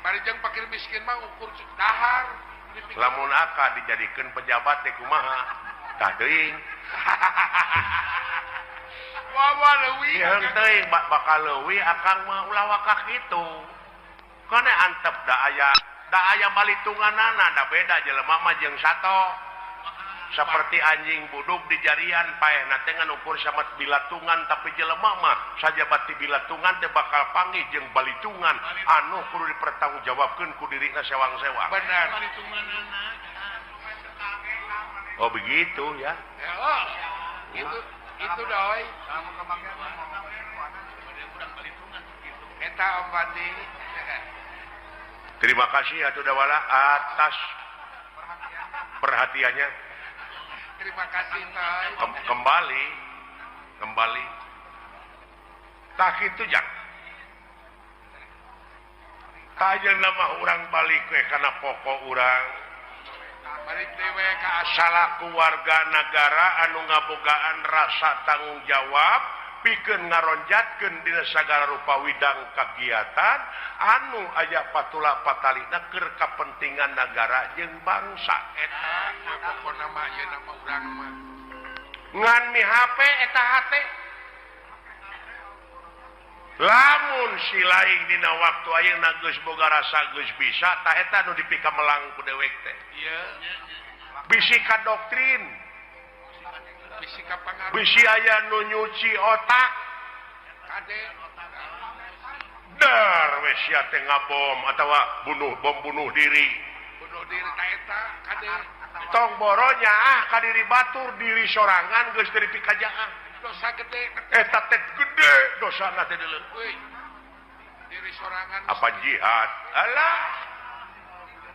[SPEAKER 2] Bari jeung fakir miskin mah ukur dahar.
[SPEAKER 1] Lamun akang dijadikeun pejabat teh kumaha? Tah teuing.
[SPEAKER 2] Wawa leuwih.
[SPEAKER 1] Jeung teuing bakal leuwih akang mah ulah wakah kitu. Kana antep da aya balitunganana da beda jelema mah jeung sato. Seperti anjing buduk di jarian paehna teh ngan ukur samet bilatungan tapi jelema mah sajabati bilatungan teh bakal panggih jeung balitungan anu kudu dipertanggungjawabkeun ku dirina sewang-sewang.
[SPEAKER 2] Benar.
[SPEAKER 1] Oh begitu ya.
[SPEAKER 2] Oh, itu doi. Eta Om Bandi.
[SPEAKER 1] Terima kasih atuh dawala atas perhatiannya.
[SPEAKER 2] Terima kasih Toy.
[SPEAKER 1] Kembali. Tah kitu jang. Kajeun mah urang balik we kana pokok urang.
[SPEAKER 2] Balik dewe ka
[SPEAKER 1] salaku warga nagara anu ngabogaan rasa tanggung jawab pikeun ngaronjatkeun dina sagala rupa widang kagiatan anu aya patula patalina keur kapentingan nagara jeung bangsa.
[SPEAKER 2] Eta pokona mah ieu nama urang mah.
[SPEAKER 1] Ngan mi HP eta hate. Lamun si laing dina waktu ayeuna geus boga rasa geus bisa tah eta nu dipikamelang ku dewek teh.
[SPEAKER 2] Ieu.
[SPEAKER 1] Bisi ka doktrin. Bisi aya nu nyuci otak.
[SPEAKER 2] Kade
[SPEAKER 1] dar we sia teh ngabom atawa bunuh bom bunuh diri.
[SPEAKER 2] Bunuh diri ta eta kade.
[SPEAKER 1] Tong boronya ah ka diri batur diri sorangan geus teu dipikajaah.
[SPEAKER 2] Dosa gede.
[SPEAKER 1] Eta teh gede dosana teh deuleu.
[SPEAKER 2] Diri sorangan.
[SPEAKER 1] Apa jihad? Alah.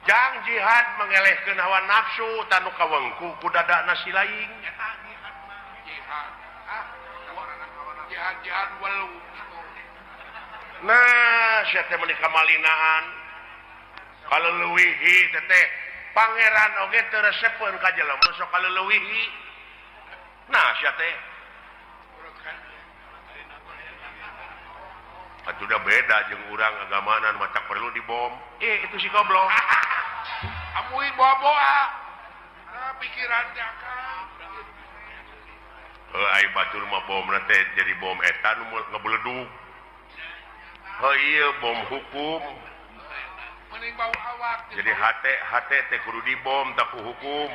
[SPEAKER 1] Jang jihad mengelehkeun hawa nafsu tanu kawengku ku dadana si laing.
[SPEAKER 2] Eta jihad mah. Jihad. Ah, jihad-jihad walu gitu.
[SPEAKER 1] Nah, sia teh meuni kamalinaan. Kaleuwihi teh pangeran oge teu resepeun ka jelema sok kaleuwihi. Nah, sia teh atuh da beda jeung urang agamanan mah tak perlu dibom. Itu si goblok.
[SPEAKER 2] Amuin boa-boa. Nah, pikiran teh akang.
[SPEAKER 1] Heuh ai batur mah bomna teh jadi bom eta nu ngebeledug. Heuh ieu bom hukum.
[SPEAKER 2] Mending bau awak.
[SPEAKER 1] Jadi hate hate teh kudu dibom tak ku hukum.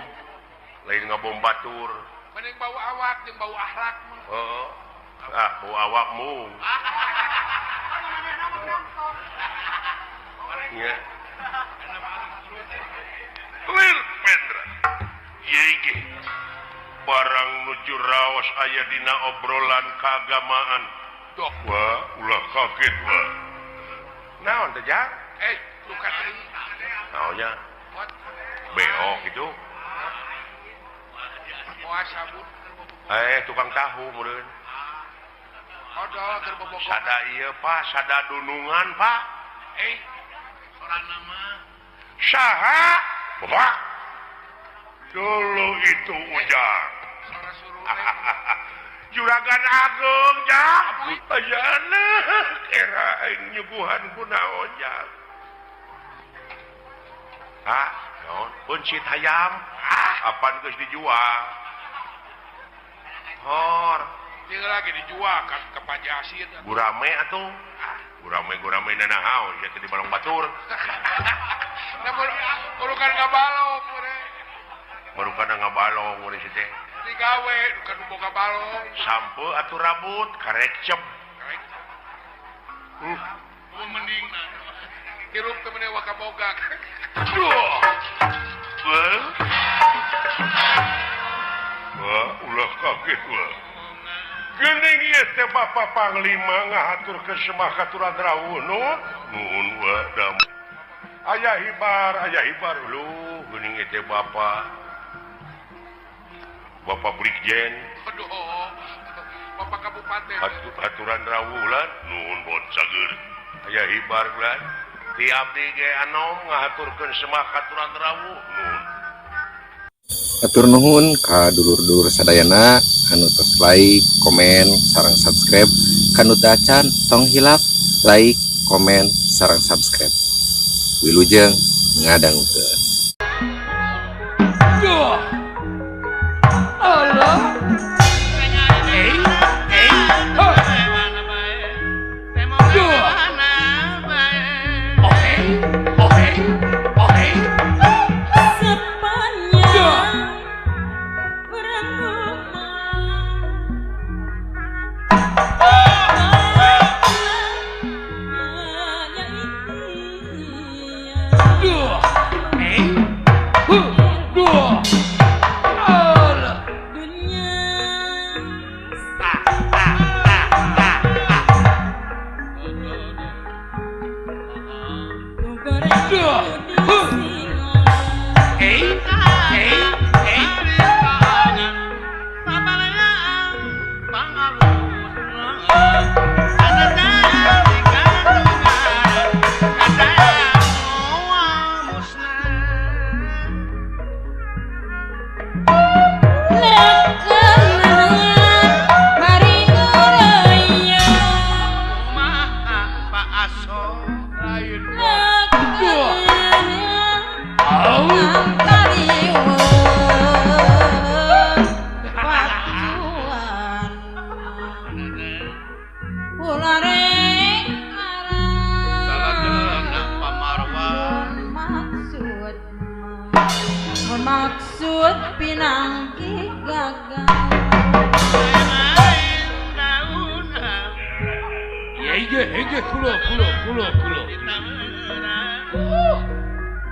[SPEAKER 1] Lain ngabom batur.
[SPEAKER 2] Mending bau awak jeung bau akhlak mah.
[SPEAKER 1] Heeh. Ah, bau awakmu. Ya. Lir Pendra. Ye barang nuju raos aya dina obrolan keagamaan.
[SPEAKER 2] Dok.
[SPEAKER 1] Wah, ulah kaget wah. Naon teh jang?
[SPEAKER 2] Luka teuing.
[SPEAKER 1] Naonnya? BO gitu.
[SPEAKER 2] Moal sabun.
[SPEAKER 1] Tukang tahu meureun.
[SPEAKER 2] Odol keur bobogohan.
[SPEAKER 1] Sada ieu Pak, sada dunungan Pak.
[SPEAKER 2] Sorana mah.
[SPEAKER 1] Saha? Bapak. Dulu itu Ujang. Juragan Agung jang. Ayana era aing nyuguhan ku naon jang. Ah, naon? Uncit hayam. Ah, apan geus dijual. Hor.
[SPEAKER 2] Dia lagi dijual kan ke Pajasin.
[SPEAKER 1] Gurame atuh. Gurame-gurame nanahaon sia teh di balong batur.
[SPEAKER 2] Nah, urukan ngabalong meureun.
[SPEAKER 1] Barukan ngabalong meureun si teh.
[SPEAKER 2] Digawe bukan boga balong.
[SPEAKER 1] Sampe atuh rabut karecep.
[SPEAKER 2] Mending hirup teh meni wakaboga.
[SPEAKER 1] Wah, ulah kaget wah. Geuning ieu teh Bapak Panglima ngahaturkeun semah katuran rawuh nuhun wah dam. Aya hibar lu geuning ieu teh Bapak. Bapak Brigjen.
[SPEAKER 2] Aduh, Bapak Kabupaten.
[SPEAKER 1] Aturan rawuh lan nuhun bot sageur. Aya hibar lan. Ti abdi ge anom ngahaturkeun semah katuran rawuh nuhun.
[SPEAKER 3] Atur nuhun ka dulur-dulur sadayana anu tos like, komen, sarang subscribe. Kanu teu acan tong hilap like, komen, sarang subscribe. Wilujeng ngadangukeun.
[SPEAKER 2] Allah.
[SPEAKER 5] Maksud pinanggi gagal.
[SPEAKER 2] Hege kulo kulo kulo kulo.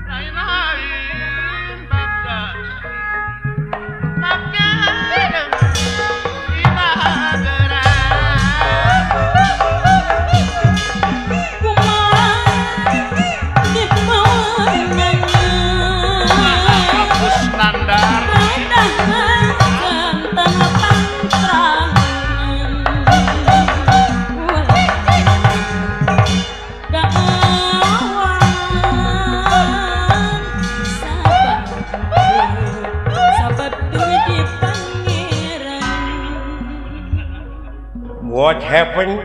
[SPEAKER 2] Lain-lain babda.
[SPEAKER 1] What happened?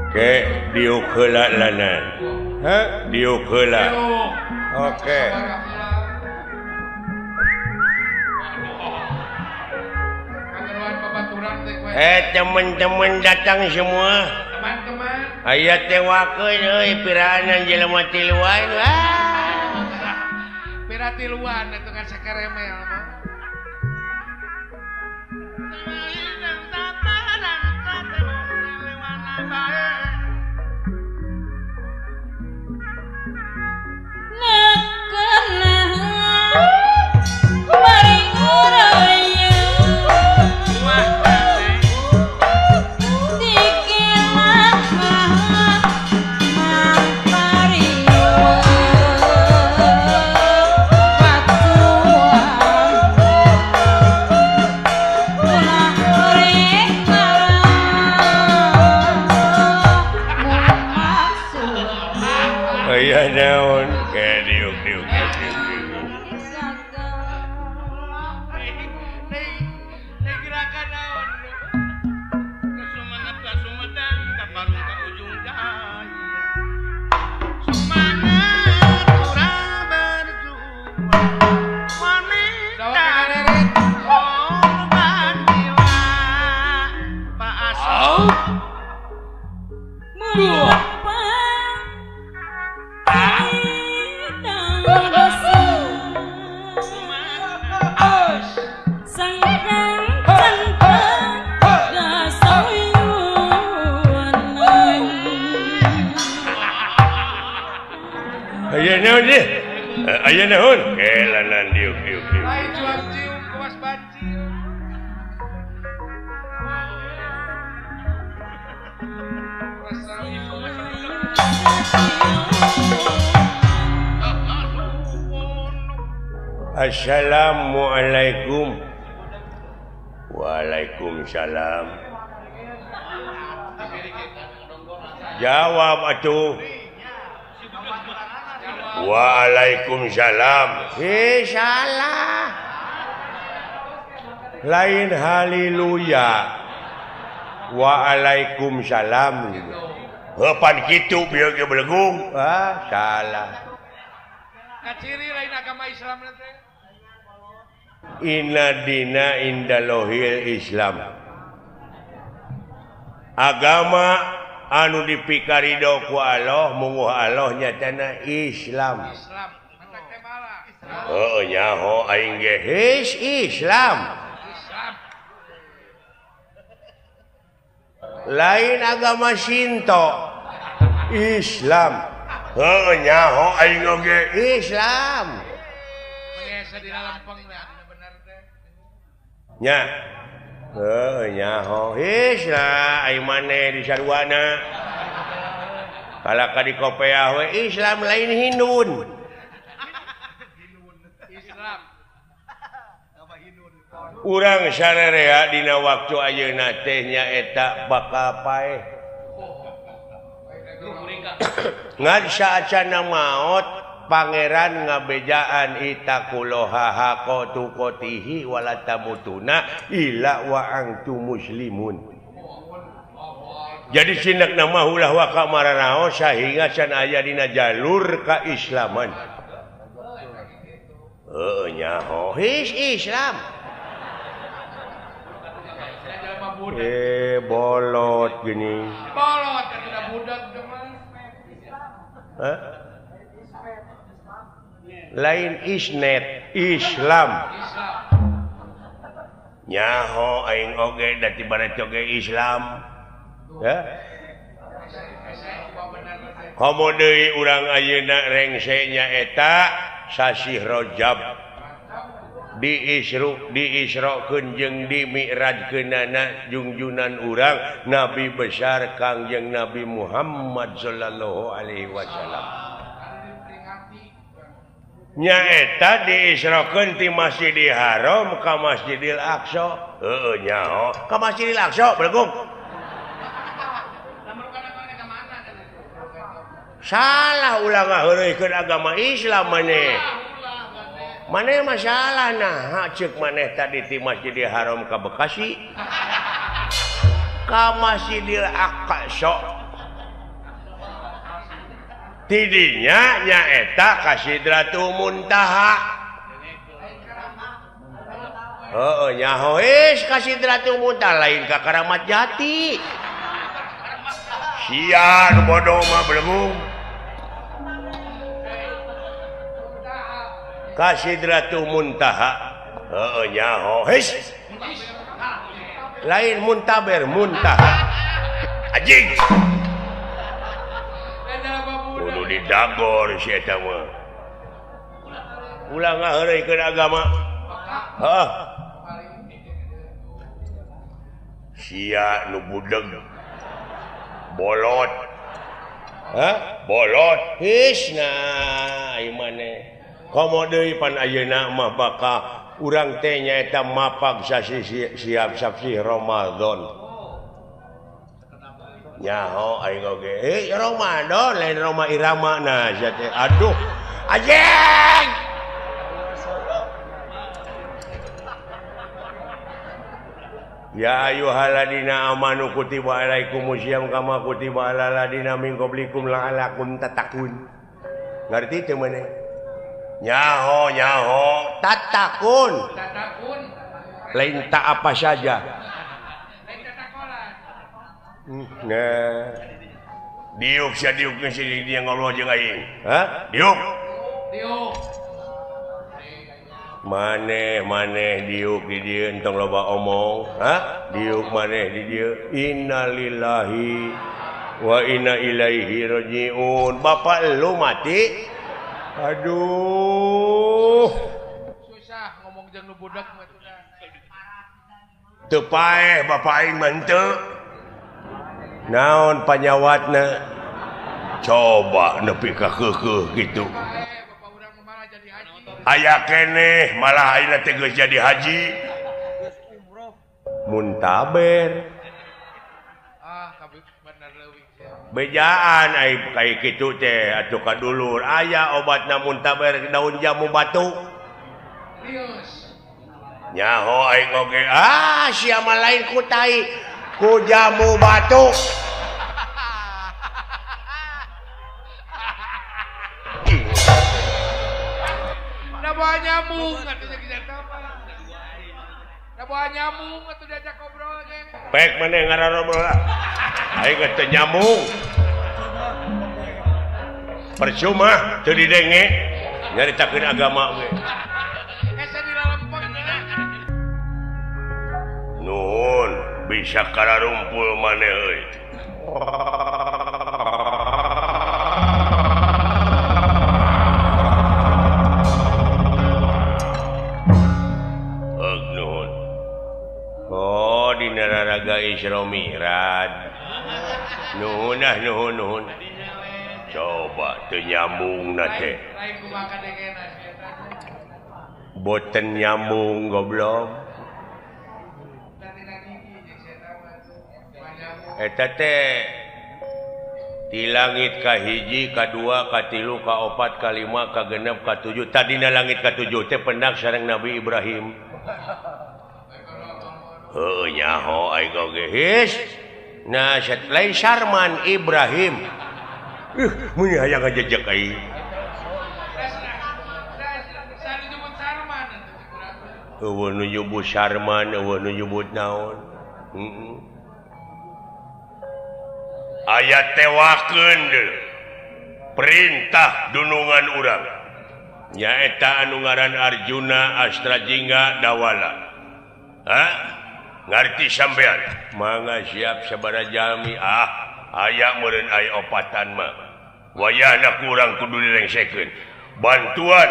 [SPEAKER 1] Ke diuk heula lanan. Heh, diuk heula. Oke. Teman-teman datang semua.
[SPEAKER 2] Teman-teman.
[SPEAKER 1] Aya teh wakeun euy piraanan jelema tiluan. Wah.
[SPEAKER 2] Pira tiluan atuh ngan sakeremel mah. Assalamualaikum. Waalaikumsalam. Jawab atuh. Waalaikumsalam. Salah. Lain haleluya. Waalaikumsalam. Heupan kitu bieu ge belegung. Ah, salah. Kaciri lain agama Islam teh.
[SPEAKER 1] Inna dina indalohil Islam. Agama anu dipikarido ku Allah munguh Allah nyatana Islam.
[SPEAKER 2] Islam.
[SPEAKER 1] Heuh nyaho aing ge his Islam. Lain agama Shinto. Islam. Heuh nyaho aing oge Islam. Nya. Heuh nyaho Islam aing maneh di sarwana. Kalaka di kopeah we Islam lain Hindun.
[SPEAKER 2] Islam.
[SPEAKER 1] Urang sarerea dina waktu ayeuna teh nyaeta bakal paeh. Ngan saacana maot pangeran ngabejaan itaqullaha haqqa tuqatihi wala tamutuna illa wa antum muslimun. Jadi sinak nama ulah waka maranao sehingga can aya dina jalur keislaman. Heuh nyaho his Islam. Bolot gini.
[SPEAKER 2] Bolot tidak budak teman.
[SPEAKER 1] Hah? Lain isnet Islam. Nyaho aing oge da ti barat oge Islam. Ya. Komo deui urang ayeuna rengse nyaeta sasih Rajab diisru diisrokeun jeung dimi'rajkeunana jungjunan urang Nabi besar Kangjeng Nabi Muhammad sallallahu alaihi wasallam. Nyaeta diisrokeun ti Masjidil Haram ka Masjidil Aqsa. Heueuh nyaho ka Masjidil Aqsa belegung. Salah ulah ngaheureuykeun agama Islam maneh. Maneh masalah nah ceuk maneh tadi ti Masjidil Haram ka Bekasi ka Masjidil Aqsa tidinya nyaeta ka Sidratul Muntaha. Heeh nyaho geus ka Sidratul Muntaha lain ka Karamat Jati. Sia nu bodoh mah belegung. Ka Sidratul Muntaha. Heeh nyaho geus. Lain muntaber muntaha. Anjing. Kudu didagor si eta mah. Ulah ngaheureuykeun agama. Heeh. Sia nu budeg. Bolot. Hah? Bolot. His nah ieu maneh. Komo deui pan ayeuna mah bakal urang teh nyaeta mapag sasi siap sasi Ramadan. Nyaho aing oge. Eh Ramadan lain Roma Irama nah sia teh. Aduh. Anjing. Ya ayyuhalladzina amanu kutiba alaikumusiyam kama kutiba alal ladzina min qablikum la'allakum tattaqun. Ngarti teu maneh? Nyaho nyaho tatakun.
[SPEAKER 4] Tatakun.
[SPEAKER 1] Lain tak apa saja.
[SPEAKER 4] Lain tatakolan.
[SPEAKER 1] Nah. Diuk sia diuk geus dia ngobrol jeung aing. Hah? Diuk.
[SPEAKER 4] Diuk.
[SPEAKER 1] Maneh maneh diuk di dieu entong loba omong. Hah? Diuk maneh di dieu. Innalillahi wa inna ilaihi rajiun. Bapak lu mati. Aduh.
[SPEAKER 4] Susah ngomong jeung nu budak mah teh.
[SPEAKER 1] Teu paeh bapak aing mah henteu. Naon panyawatna? Coba nepi ka keukeuh kitu. Aya keneh malah ayeuna teh geus jadi haji. Muntaber. Bejaan ai kaya kitu teh atuh ka dulur aya obatna muntaber daun jamu batu. Nyaho aing oge ah sia mah lain ku tai ku jamu batu.
[SPEAKER 4] Da bawa nyamuk atuh jeung mah. Da bawa nyamuk atuh diajak ngobrol ge.
[SPEAKER 1] Pek maneh ngarobrol lah. Aing teu nyamuk. Percuma teu didenge nyaritakeun agama ge.
[SPEAKER 4] Hese dilalempeng.
[SPEAKER 1] Nuhun bisa kararumpul maneh euy. Nuhun. Oh dina raraga Isra Mi'raj. Nuhun ah nuhun nuhun. Coba teu nyambung na teh. Boten nyambung goblok. Eta teh di langit ka hiji, ka dua, ka tilu, ka opat, ka lima, ka genep, ka tujuh. Tadina langit ka tujuh teh pendak sareng Nabi Ibrahim. Heuh nyaho aing oge his. Nah, lain Sarman Ibrahim. Mun hayang ngajejek aing. Eueuh nu nyebut Sarman, eueuh nu nyebut naon. Heeh. Aya tewakeun perintah dunungan urang. Nyaeta anu ngaran Arjuna Astrajingga Dawala. Hah? Ngarti sampean? Mangga siap sabaraha jalmi. Ah, aya meureun aya opatan mah. Wayahna kurang kudu dilengsekeun. Bantuan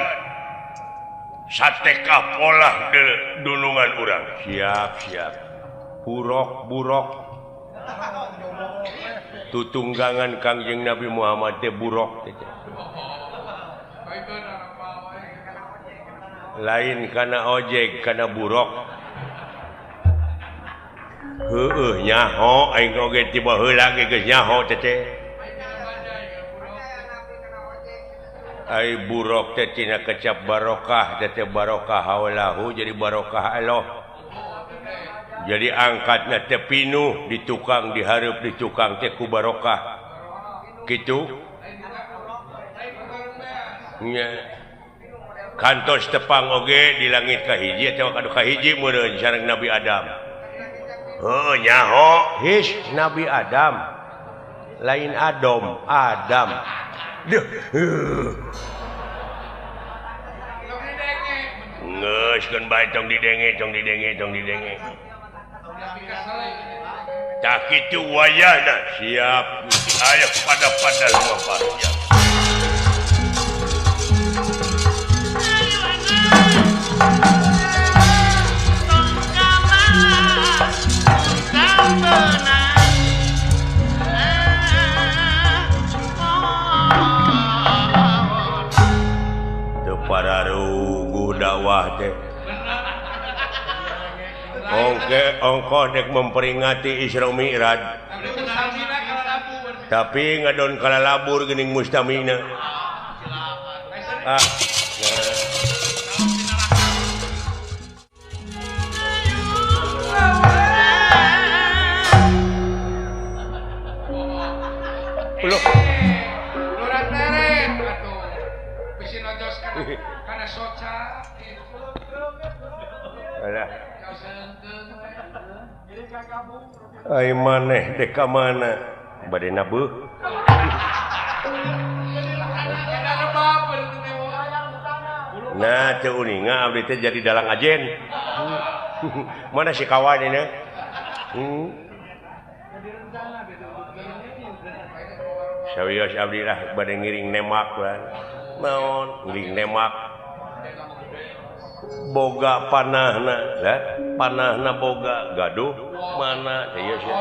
[SPEAKER 1] sateka polah de dunungan urang. Siap, siap. Burok, burok. Tutunggangan Kangjeng Nabi Muhammad teh burok teh. Lain kana ojek, kana burok. Heueuh nyaho aing oge tiba heula ge geus nyaho teh. Ai buruk teh tina kecap barokah teh barokah haulahu jadi barokah Allah. Jadi angkatna teh pinuh di tukang dihareup di tukang teh ku barokah. Kitu. Nya. Kantos tepang oge di langit kahiji atawa kadu kahiji meureun sareng Nabi Adam. Heuh nyaho his Nabi Adam. Lain Adam, Adam. Duh. Geus keun bae tong didenge, tong didenge, tong didenge. Tah kitu wayahna siap. Ayo pada-pada lumampah siap. Para rugu dakwah teh. Ongke ongkoh dek memperingati Isra Mi'raj. Tapi ngadon kalalabur geuning mustamina. Ah. Loh.
[SPEAKER 4] Karena soca.
[SPEAKER 1] Alah. Ai maneh dek ka mana? Bade nabeuh. Nah, teu uninga abdi teh jadi dalang ajen. Mana si kawan ini? Sawios abdi lah bade ngiring nemak kan. Naon ngiring nemak. Boga panahna, lah panahna boga gaduh mana ieu sia.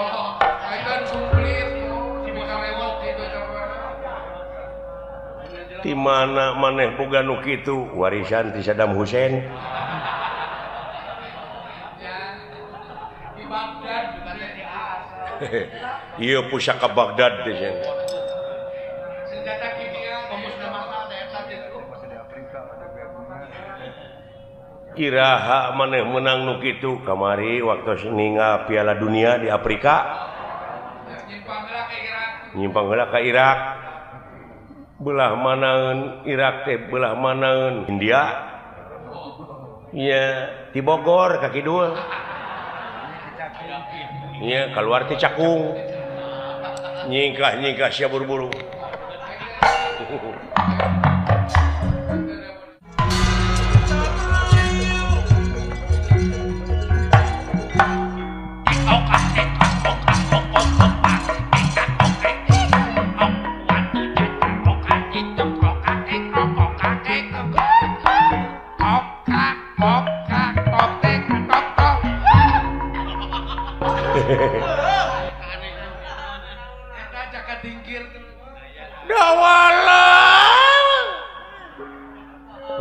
[SPEAKER 1] Di mana maneh boga nu kitu warisan ti Saddam Hussein. Ieu pusaka Baghdad teh sia.
[SPEAKER 4] Senjata kimia
[SPEAKER 1] Iraha maneh menang nu kitu kamari waktu ningal Piala Dunia di Afrika. Nyimpang heula ka Irak. Belah manaeun Irak teh belah manaeun India. Nya di Bogor ka kidul. Nya kaluar ti Cakung. Nyingkah-nyingkah sia buru-buru.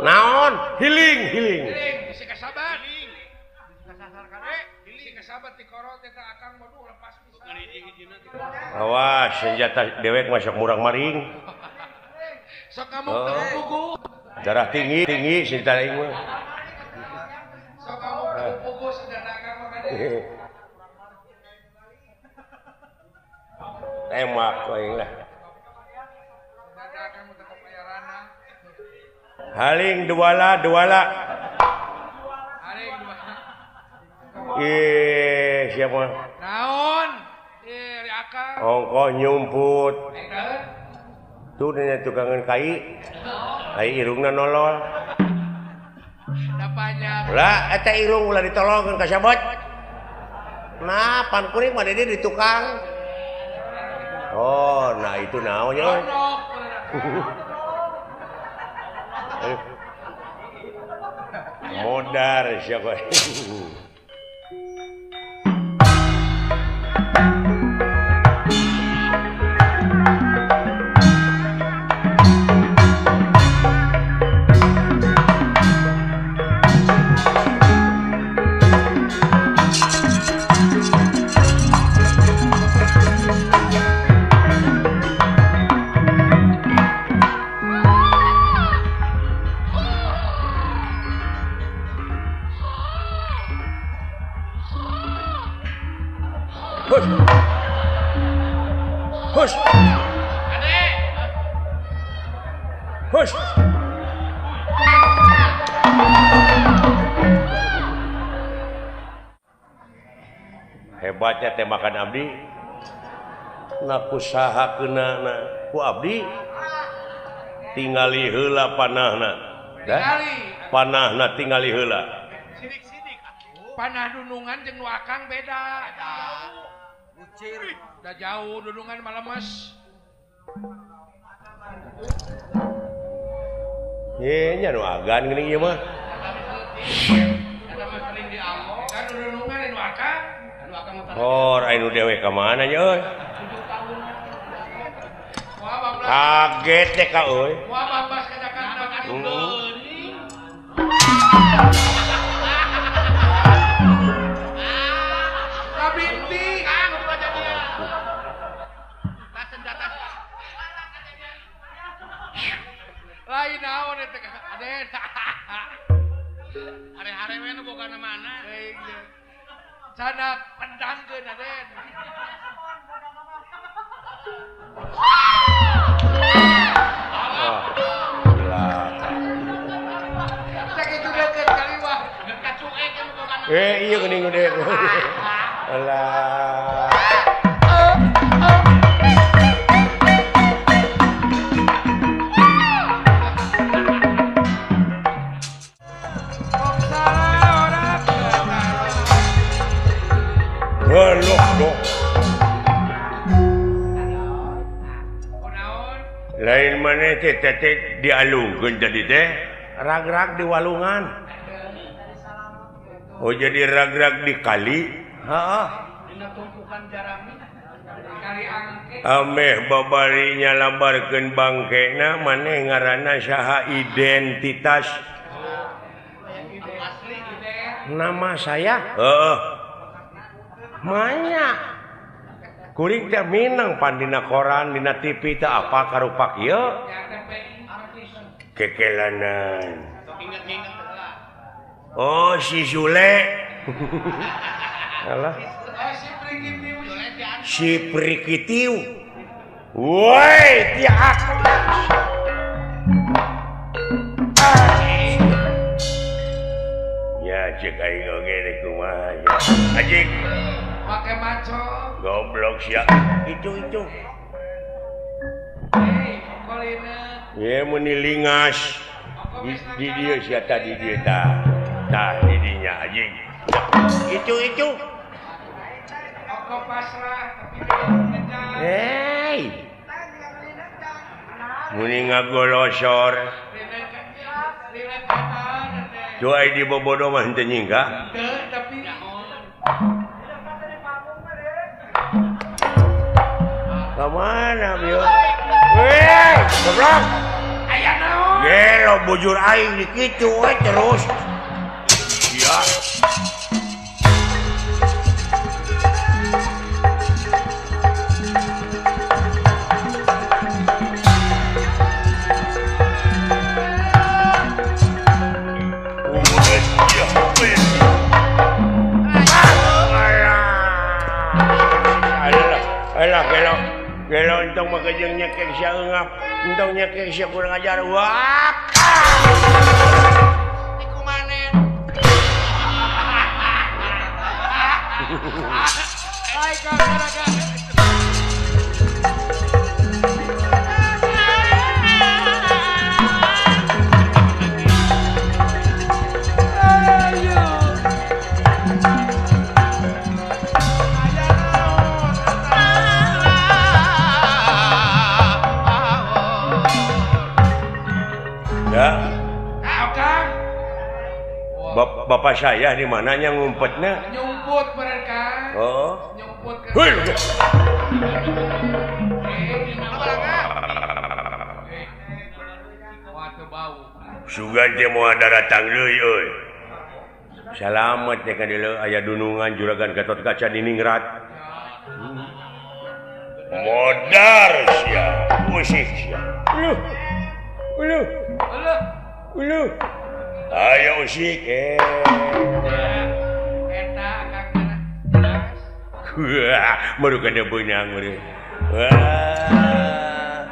[SPEAKER 1] Naon healing healing awas senjata dewek masuk murang maring. Oh. Darah tinggi tinggi senjata aing mah. Tembak aing lah. Haling duala duala. Ih, siapa?
[SPEAKER 4] Naon? Ih, akang.
[SPEAKER 1] Ongkoh nyumput. Tuh dina tukangan kai. Kai irungna nolol. Lah, eta irung ulah ditolongkeun ka sabot. Nah, pan kuring mah di tukang. Oh, nah itu naon nya. Modar siapa? Hus. Hus. Hebatnya tembakan abdi. Ngaku saha keunana ku abdi. Tingali heula panahna. Panahna tingali heula.
[SPEAKER 4] Panah dunungan jeung nu akang beda. Bucir. Da jauh dunungan malemes.
[SPEAKER 1] Ye nya nu agan geuning ieu mah.
[SPEAKER 4] Kan dunungan nu akang.
[SPEAKER 1] Hor aya nu dewe ka mana nya euy? Kaget deh ka euy.
[SPEAKER 4] Moal babas ka Jakarta kan geuning. Kabinti kang aja dia. Tas senjata. Lain naon eta Aden. Are-are we nu boga mana? Sanak pendangkeun Aden. Sakitu deukeut kaliwah, kacuek nu boga.
[SPEAKER 1] Eh iya geuning nu deuk. Alah. Lain mana teh teh dialungkeun tadi teh rag-rag di walungan. Oh jadi rag-rag di kali. Heeh. Ameh babarinya lambarkeun bangkena maneh ngaranna saha identitas. Nama saya? Heeh. Manya. Kuring teh minang pan dina koran dina TV teh apa karupak ieu kekelanan. Oh si Sule. Alah. Si Prikitiu. Woi, tiak. Ya cek aing oge rek kumaha ya. Anjing.
[SPEAKER 4] Pakai maco.
[SPEAKER 1] Goblok sia. Itu.
[SPEAKER 4] Hei, kolina.
[SPEAKER 1] Ye meuni lingas. Di dieu sia tadi dieu tah. Tah di dinya anjing. Itu.
[SPEAKER 4] Oko pasrah tapi ngejar.
[SPEAKER 1] Hei. Muni ngagolosor. Cuai di bobodo mah henteu nyingkah.
[SPEAKER 4] Teu tapi
[SPEAKER 1] Kemana bio? Weh, goblok.
[SPEAKER 4] Aya naon?
[SPEAKER 1] Gelo bujur aing di kitu we terus. Sia. Alah, gelo. Gelo entong makejeng nyekek sia eungap, entong nyekek sia kurang ajar. Wah.
[SPEAKER 4] Iku manen. Ai ka.
[SPEAKER 1] Ya. Bapak saya di mananya ngumpetnya?
[SPEAKER 4] Nyumput mereka.
[SPEAKER 1] Oh.
[SPEAKER 4] Nyumput ke.
[SPEAKER 1] Sugan teh moal daratang deui euy. Salamet teh ka dieu aya dunungan juragan Gatot Kaca diningrat. Modar sia, usik sia. Uluh. Uluh. Uluh. Ayo usik.
[SPEAKER 4] Eta akang jelas.
[SPEAKER 1] Wah, baru kada beunang meureun. Wah.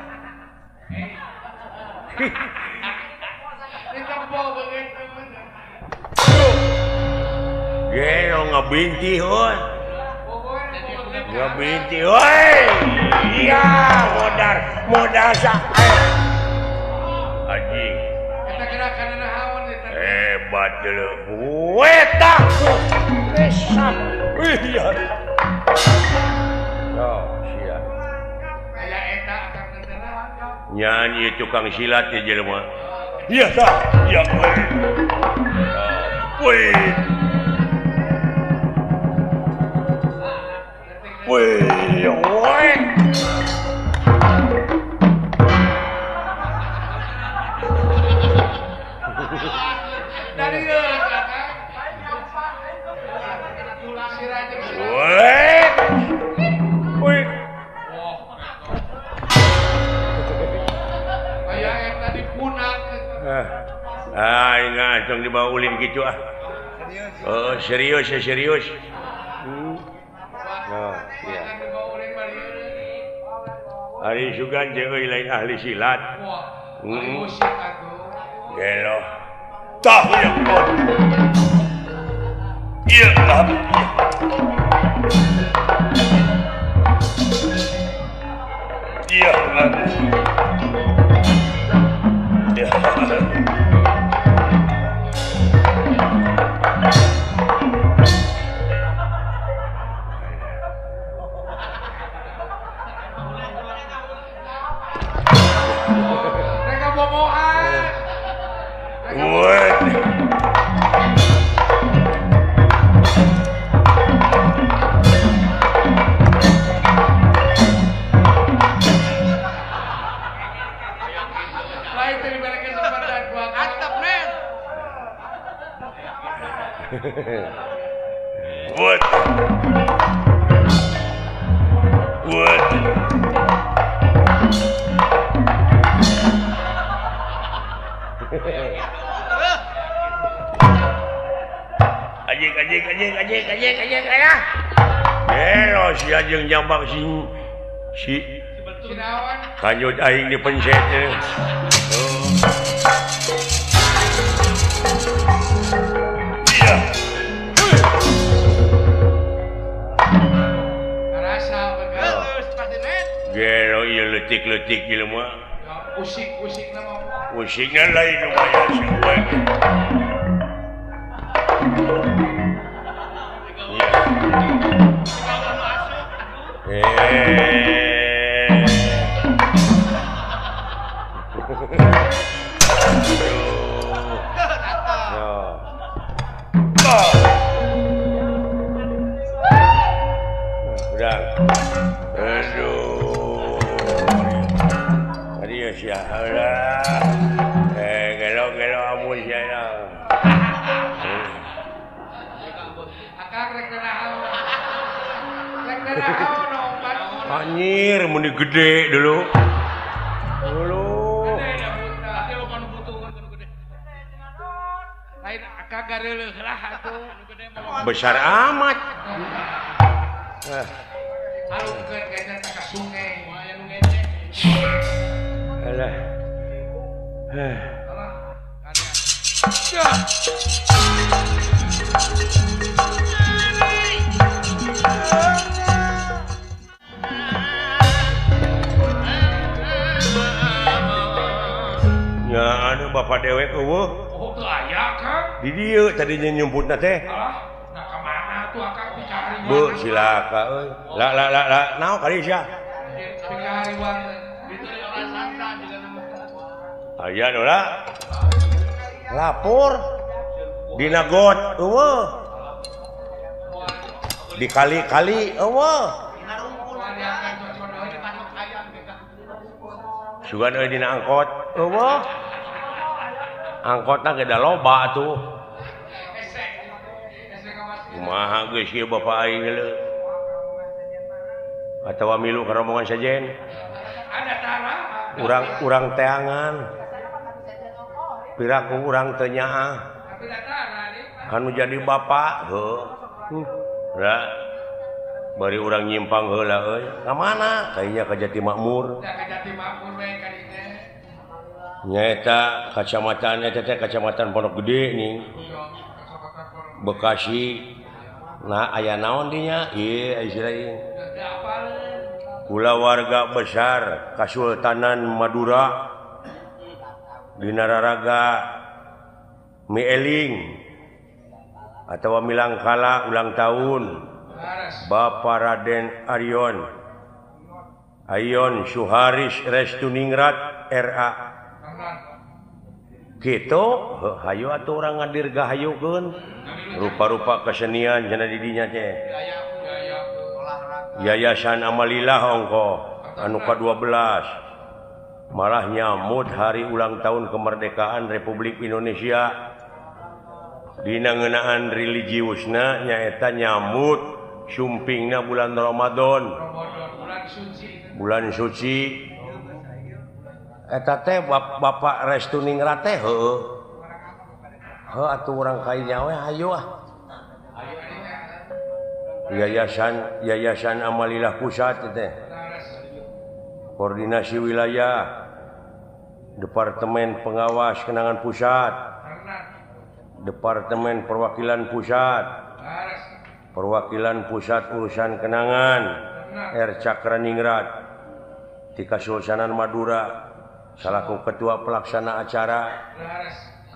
[SPEAKER 1] Gelo ngabinti heuh. Ngabinti heuy. Iya, modar, modar sa. Anjing.
[SPEAKER 4] Eta gerakanna naon eta?
[SPEAKER 1] Hebat dulu. Weta. Besar. Iya. Oh, sia.
[SPEAKER 4] Aya eta akang teh.
[SPEAKER 1] Nyanyi tukang silat ya jelema. Iya tah. Iya. Wih. Wih, wih.
[SPEAKER 4] Dari
[SPEAKER 1] wih. Wih.
[SPEAKER 4] Aya eta dipunak.
[SPEAKER 1] Ah, ingat tong dibawa ulin kitu ah. Oh, serius ya serius. Oh, iya. Ari sugan jeung euy lain ahli silat. Gelo. Tah ya kon. Ieu lah. Iya. Iya. What? What? Anjing anjing anjing anjing anjing anjing ayah. Gelo si anjing nyambang si si kanyut aing dipencet. Oh. Iya. Gelo ieu leutik-leutik jelema.
[SPEAKER 4] Usik-usikna mah.
[SPEAKER 1] Usikna lain lumayan si we. Udah. Aduh. Tadi ya lah. Gelo-gelo amun sia lah.
[SPEAKER 4] Akang rek naon. Rek naon
[SPEAKER 1] Anjir, mun gede dulu. Dulu.
[SPEAKER 4] Lain akang gareuleuh lah atuh.
[SPEAKER 1] Besar amat.
[SPEAKER 4] Alungkeun kayaknya ka sungai.
[SPEAKER 1] Alah. Ya anu bapak dewek eueuh.
[SPEAKER 4] Oh teu aya Kang.
[SPEAKER 1] Di dieu tadinya nyumputna teh.
[SPEAKER 4] Alah, nah ka mana tuh akang dicari.
[SPEAKER 1] Bu silaka euy. La la la la naon kali sia?
[SPEAKER 4] Pikahariwang.
[SPEAKER 1] Aya nu lah. Lapor dina got eueuh. Dikali-kali eueuh. Sugan euy dina angkot eueuh. Angkotna ge da loba atuh. Kumaha geus ieu bapa aing leuh. Atawa milu ka rombongan sajen. Urang-urang teangan. Piraku urang teu nyaah. Anu jadi bapak heuh. Ra. Bari urang nyimpang heula euy. Ka mana? Kayaknya ka Jati Makmur.
[SPEAKER 4] Ka Jati Makmur we ka dinya.
[SPEAKER 1] Nyaeta kacamatan eta teh kacamatan Pondok Gede nih. Bekasi. Nah, aya naon dinya? Ieu ieu. Kulawarga besar Kasultanan Madura dina raraga mieling atawa milangkala ulang tahun Bapak Raden Arion Ayon Suharis Restuningrat RA gitu hayu atuh urang ngadirgahayukeun rupa-rupa kesenian cenah di dinya teh Yayasan Amalilah ongko anu ka-12 malah nyamut hari ulang tahun kemerdekaan Republik Indonesia dina ngeunaan religiusna nyaeta nyamut sumpingna bulan Ramadan bulan suci eta teh Bapak Restuningrat teh heueuh heuh atuh urang ka dinya we hayu ah Yayasan Amalilah Pusat teh Koordinasi Wilayah Departemen Pengawas Kenangan Pusat Departemen Perwakilan Pusat Perwakilan Pusat Urusan Kenangan R. Cakraningrat di Kasultanan Madura salaku Ketua Pelaksana Acara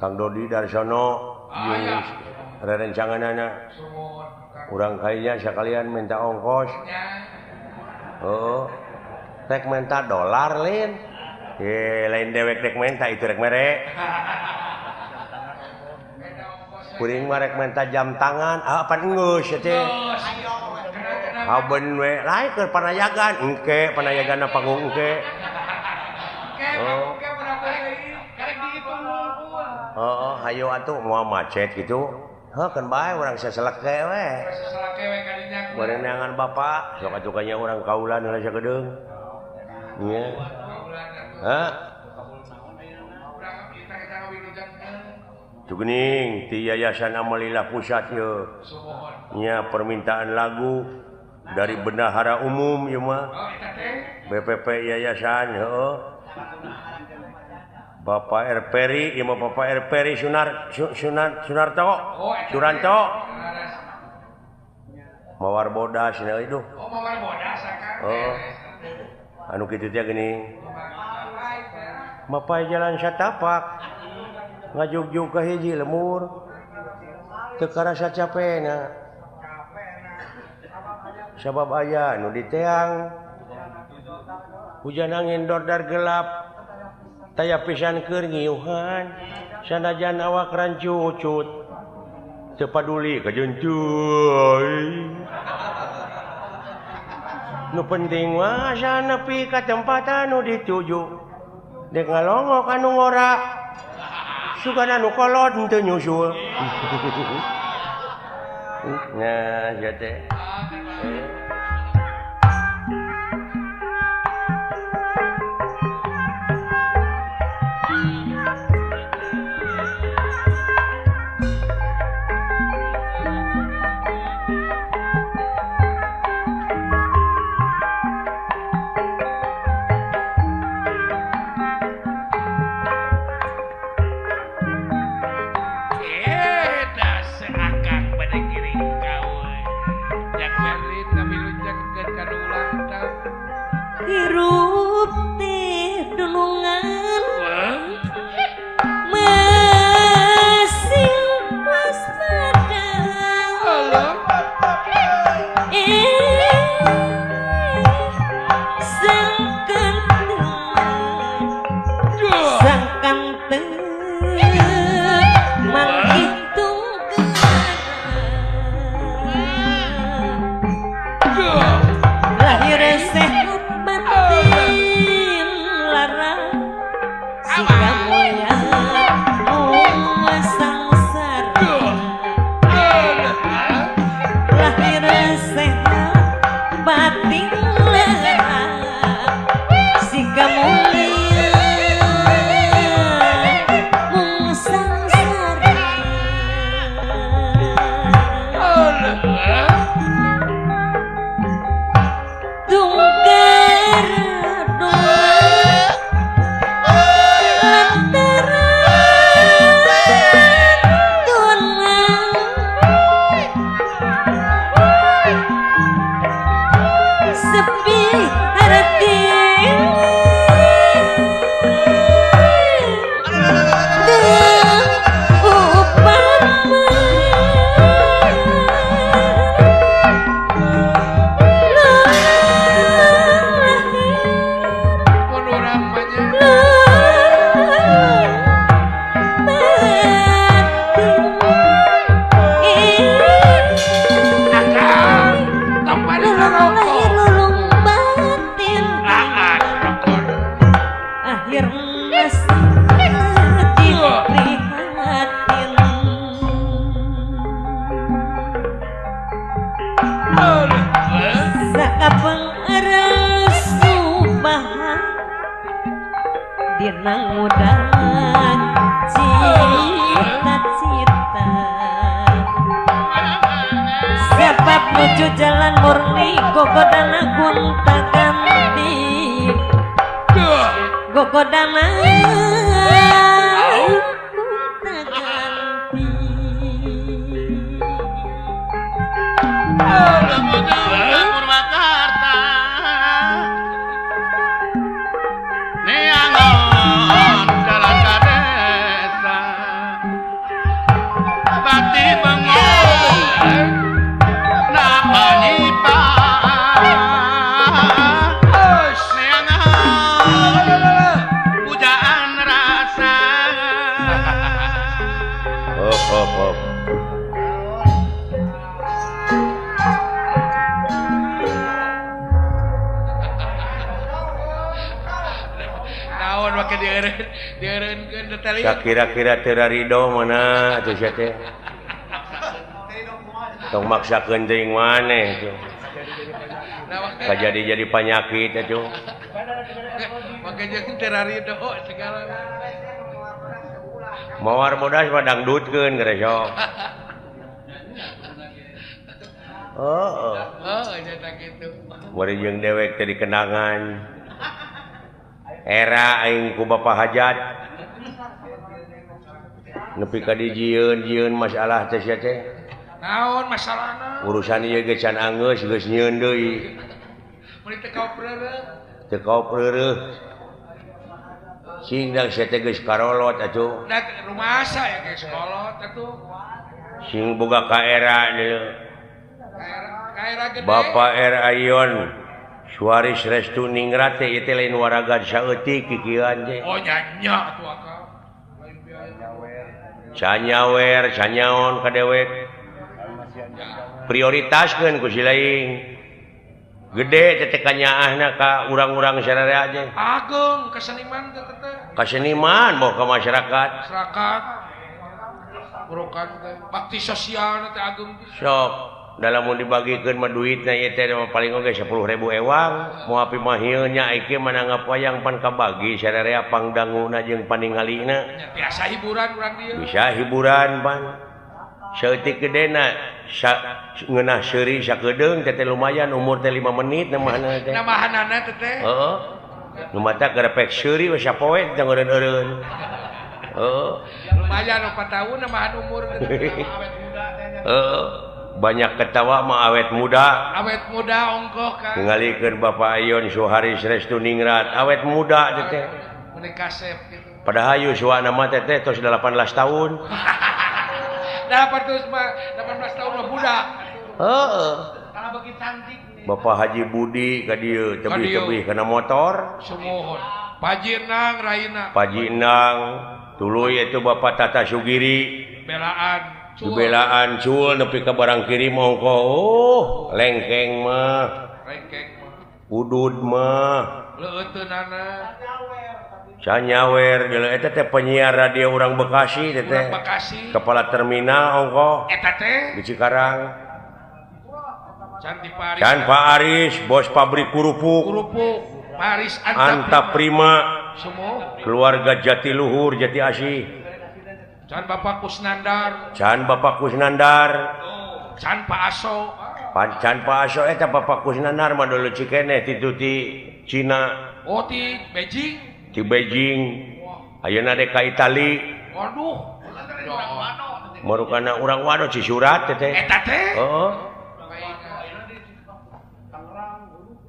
[SPEAKER 1] Kang Dodi Darsono jeung rerencanganana urang kayaknya sekalian minta ongkos oh rek minta dolar lain lain dewek rek minta itu rek mere kuring mah rek minta jam tangan apa geus teh haben we lain keur panayagan engke panayaganna panggung engke oh hayo atuh moal macet gitu. Heuh keun bae urang saseleke we.
[SPEAKER 4] Saseleke we ka dinya.
[SPEAKER 1] Barenangan bapak, sok atuh kanya urang kaulan heula sagedeung. Nya. Hah? Tuh geuning ti Yayasan Amalilah Pusat ieu. Nya permintaan lagu dari Bendahara Umum ieu mah. BPP Yayasan heuh. Bapak R. Peri, ieu mah Bapak R. Peri Sunarto, Suranto. Mawar bodas cenah euy duh.
[SPEAKER 4] Oh, mawar bodas akang.
[SPEAKER 1] Oh. Anu kitu teh geuning. Mapai jalan satapak. Ngajugjug ka hiji lemur. Teu karasa capena. Sabab aya nu diteang. Hujan angin dordar gelap. Taya pisan keur ngiuhan sanajan awak rancucut teu paduli kajeun cuy nu penting mah asa nepi ka tempat anu dituju dek ngalongok anu ngora sugan anu kolot henteu nyusul nah sia teh.
[SPEAKER 4] Seakang pada giring kau yang
[SPEAKER 5] Akhirna sedih prihatin Sakapeng resubahan dina ngudang cita-cita Sebab nuju jalan murni gogodana gonta ganti gogodana gonta ganti
[SPEAKER 6] Purwakarta neangon jalan ka desa bati bengong napa nipa neangon pujaan rasa.
[SPEAKER 1] Hop hop hop. Kira-kira teu rido mana atuh sia teh. Tong maksakeun teuing maneh tuh. Kajadi jadi panyakit atuh.
[SPEAKER 4] Make jeung teu rido segala.
[SPEAKER 1] Mawar bodas mah dangdutkeun geura sok. Heeh.
[SPEAKER 4] Heeh nya kitu.
[SPEAKER 1] Bari jeung dewek teh dikenangan. Era aing ku Bapak Hajat. Nepi ka dijieun-jieun masalah teh sia teh.
[SPEAKER 4] Naon masalahna?
[SPEAKER 1] Urusan ieu ge can anggeus geus nyieun deui.
[SPEAKER 4] Meuni teu kaopreureuh.
[SPEAKER 1] Teu kaopreureuh. Sing dang sia teh geus karolot atuh.
[SPEAKER 4] Da rumasa ya geus kolot atuh.
[SPEAKER 1] Sing boga ka era deui.
[SPEAKER 4] Ka era gede.
[SPEAKER 1] Bapak R Ayon Suaris Restu Ningrat teh ieu teh lain waraga saeutik kikieuan teh.
[SPEAKER 4] Oh nya nya atuh akang.
[SPEAKER 1] Canyawer, canyaon ka dewek. Prioritaskeun ku si lain. Gede teh teh kanyaahna ka urang-urang sararea teh.
[SPEAKER 4] Ageung kaseniman teh teh.
[SPEAKER 1] Kaseniman boh ka masyarakat.
[SPEAKER 4] Masyarakat. Urukan teh bakti sosial teh ageung.
[SPEAKER 1] Sok dalam mun dibagikeun mah duitna ieu teh paling oge 10.000 ewang. Moal pimahieun nya ieu mah nanggap wayang pan kabagi sararea pangdanguna jeung paningalina.
[SPEAKER 4] Biasa hiburan urang dieu.
[SPEAKER 1] Bisa hiburan pan. Saeutik gedena ngeunah seuri sakedeung teh lumayan umur teh 5 menit namahanana teh.
[SPEAKER 4] Namahanana teh teh.
[SPEAKER 1] Heeh. Nu mata gerepek seuri we sapoe teh ngeureun-eureun. Heeh.
[SPEAKER 4] Lumayan 4 tahun namahan umur teh awet muda teh.
[SPEAKER 1] Heeh. Banyak ketawa mah awet muda.
[SPEAKER 4] Awet muda ongkoh kan.
[SPEAKER 1] Ningalikeun Bapak Ayon Suharis Restu Ningrat awet muda teh teh.
[SPEAKER 4] Meuni kasep kitu.
[SPEAKER 1] Padahal yuswana mah teh teh tos 18 tahun.
[SPEAKER 4] 18 tahun mah budak.
[SPEAKER 1] Heeh.
[SPEAKER 6] Kalau bagi cantik nih.
[SPEAKER 1] Bapak Haji Budi ka dieu tebih-tebih kana motor.
[SPEAKER 4] Sumuhun. Paji Nang Raina.
[SPEAKER 1] Paji Nang tuluy itu Bapak Tata Sugiri.
[SPEAKER 4] Belaan.
[SPEAKER 1] Belaan cul nepi ka barang kirim ongko. Oh, lengkeng mah.
[SPEAKER 4] Lengkeng mah.
[SPEAKER 1] Udud mah.
[SPEAKER 4] Leuteunana.
[SPEAKER 1] Canyawer geuleuh eta teh penyiar radio urang Bekasi teh teh.
[SPEAKER 4] Bekasi.
[SPEAKER 1] Kepala terminal ongko.
[SPEAKER 4] Eta teh
[SPEAKER 1] di Cikarang.
[SPEAKER 4] Can di Paris.
[SPEAKER 1] Can Pak Aris, bos pabrik kerupuk.
[SPEAKER 4] Kerupuk. Paris
[SPEAKER 1] Anta Prima.
[SPEAKER 4] Semua.
[SPEAKER 1] Keluarga Jatiluhur, Jati Asih.
[SPEAKER 4] Can Bapak Kusnandar.
[SPEAKER 1] Can Bapak Kusnandar.
[SPEAKER 4] Can Pak Aso.
[SPEAKER 1] Can Pak Aso eta Bapak Kusnandar mah dulu cikeneh ti ti Cina.
[SPEAKER 4] Oh ti Beijing.
[SPEAKER 1] Ti Beijing. Ayeuna dek ka Itali.
[SPEAKER 4] Waduh.
[SPEAKER 1] Marukana urang wano Cisurat teh teh.
[SPEAKER 4] Eta teh.
[SPEAKER 1] Heeh.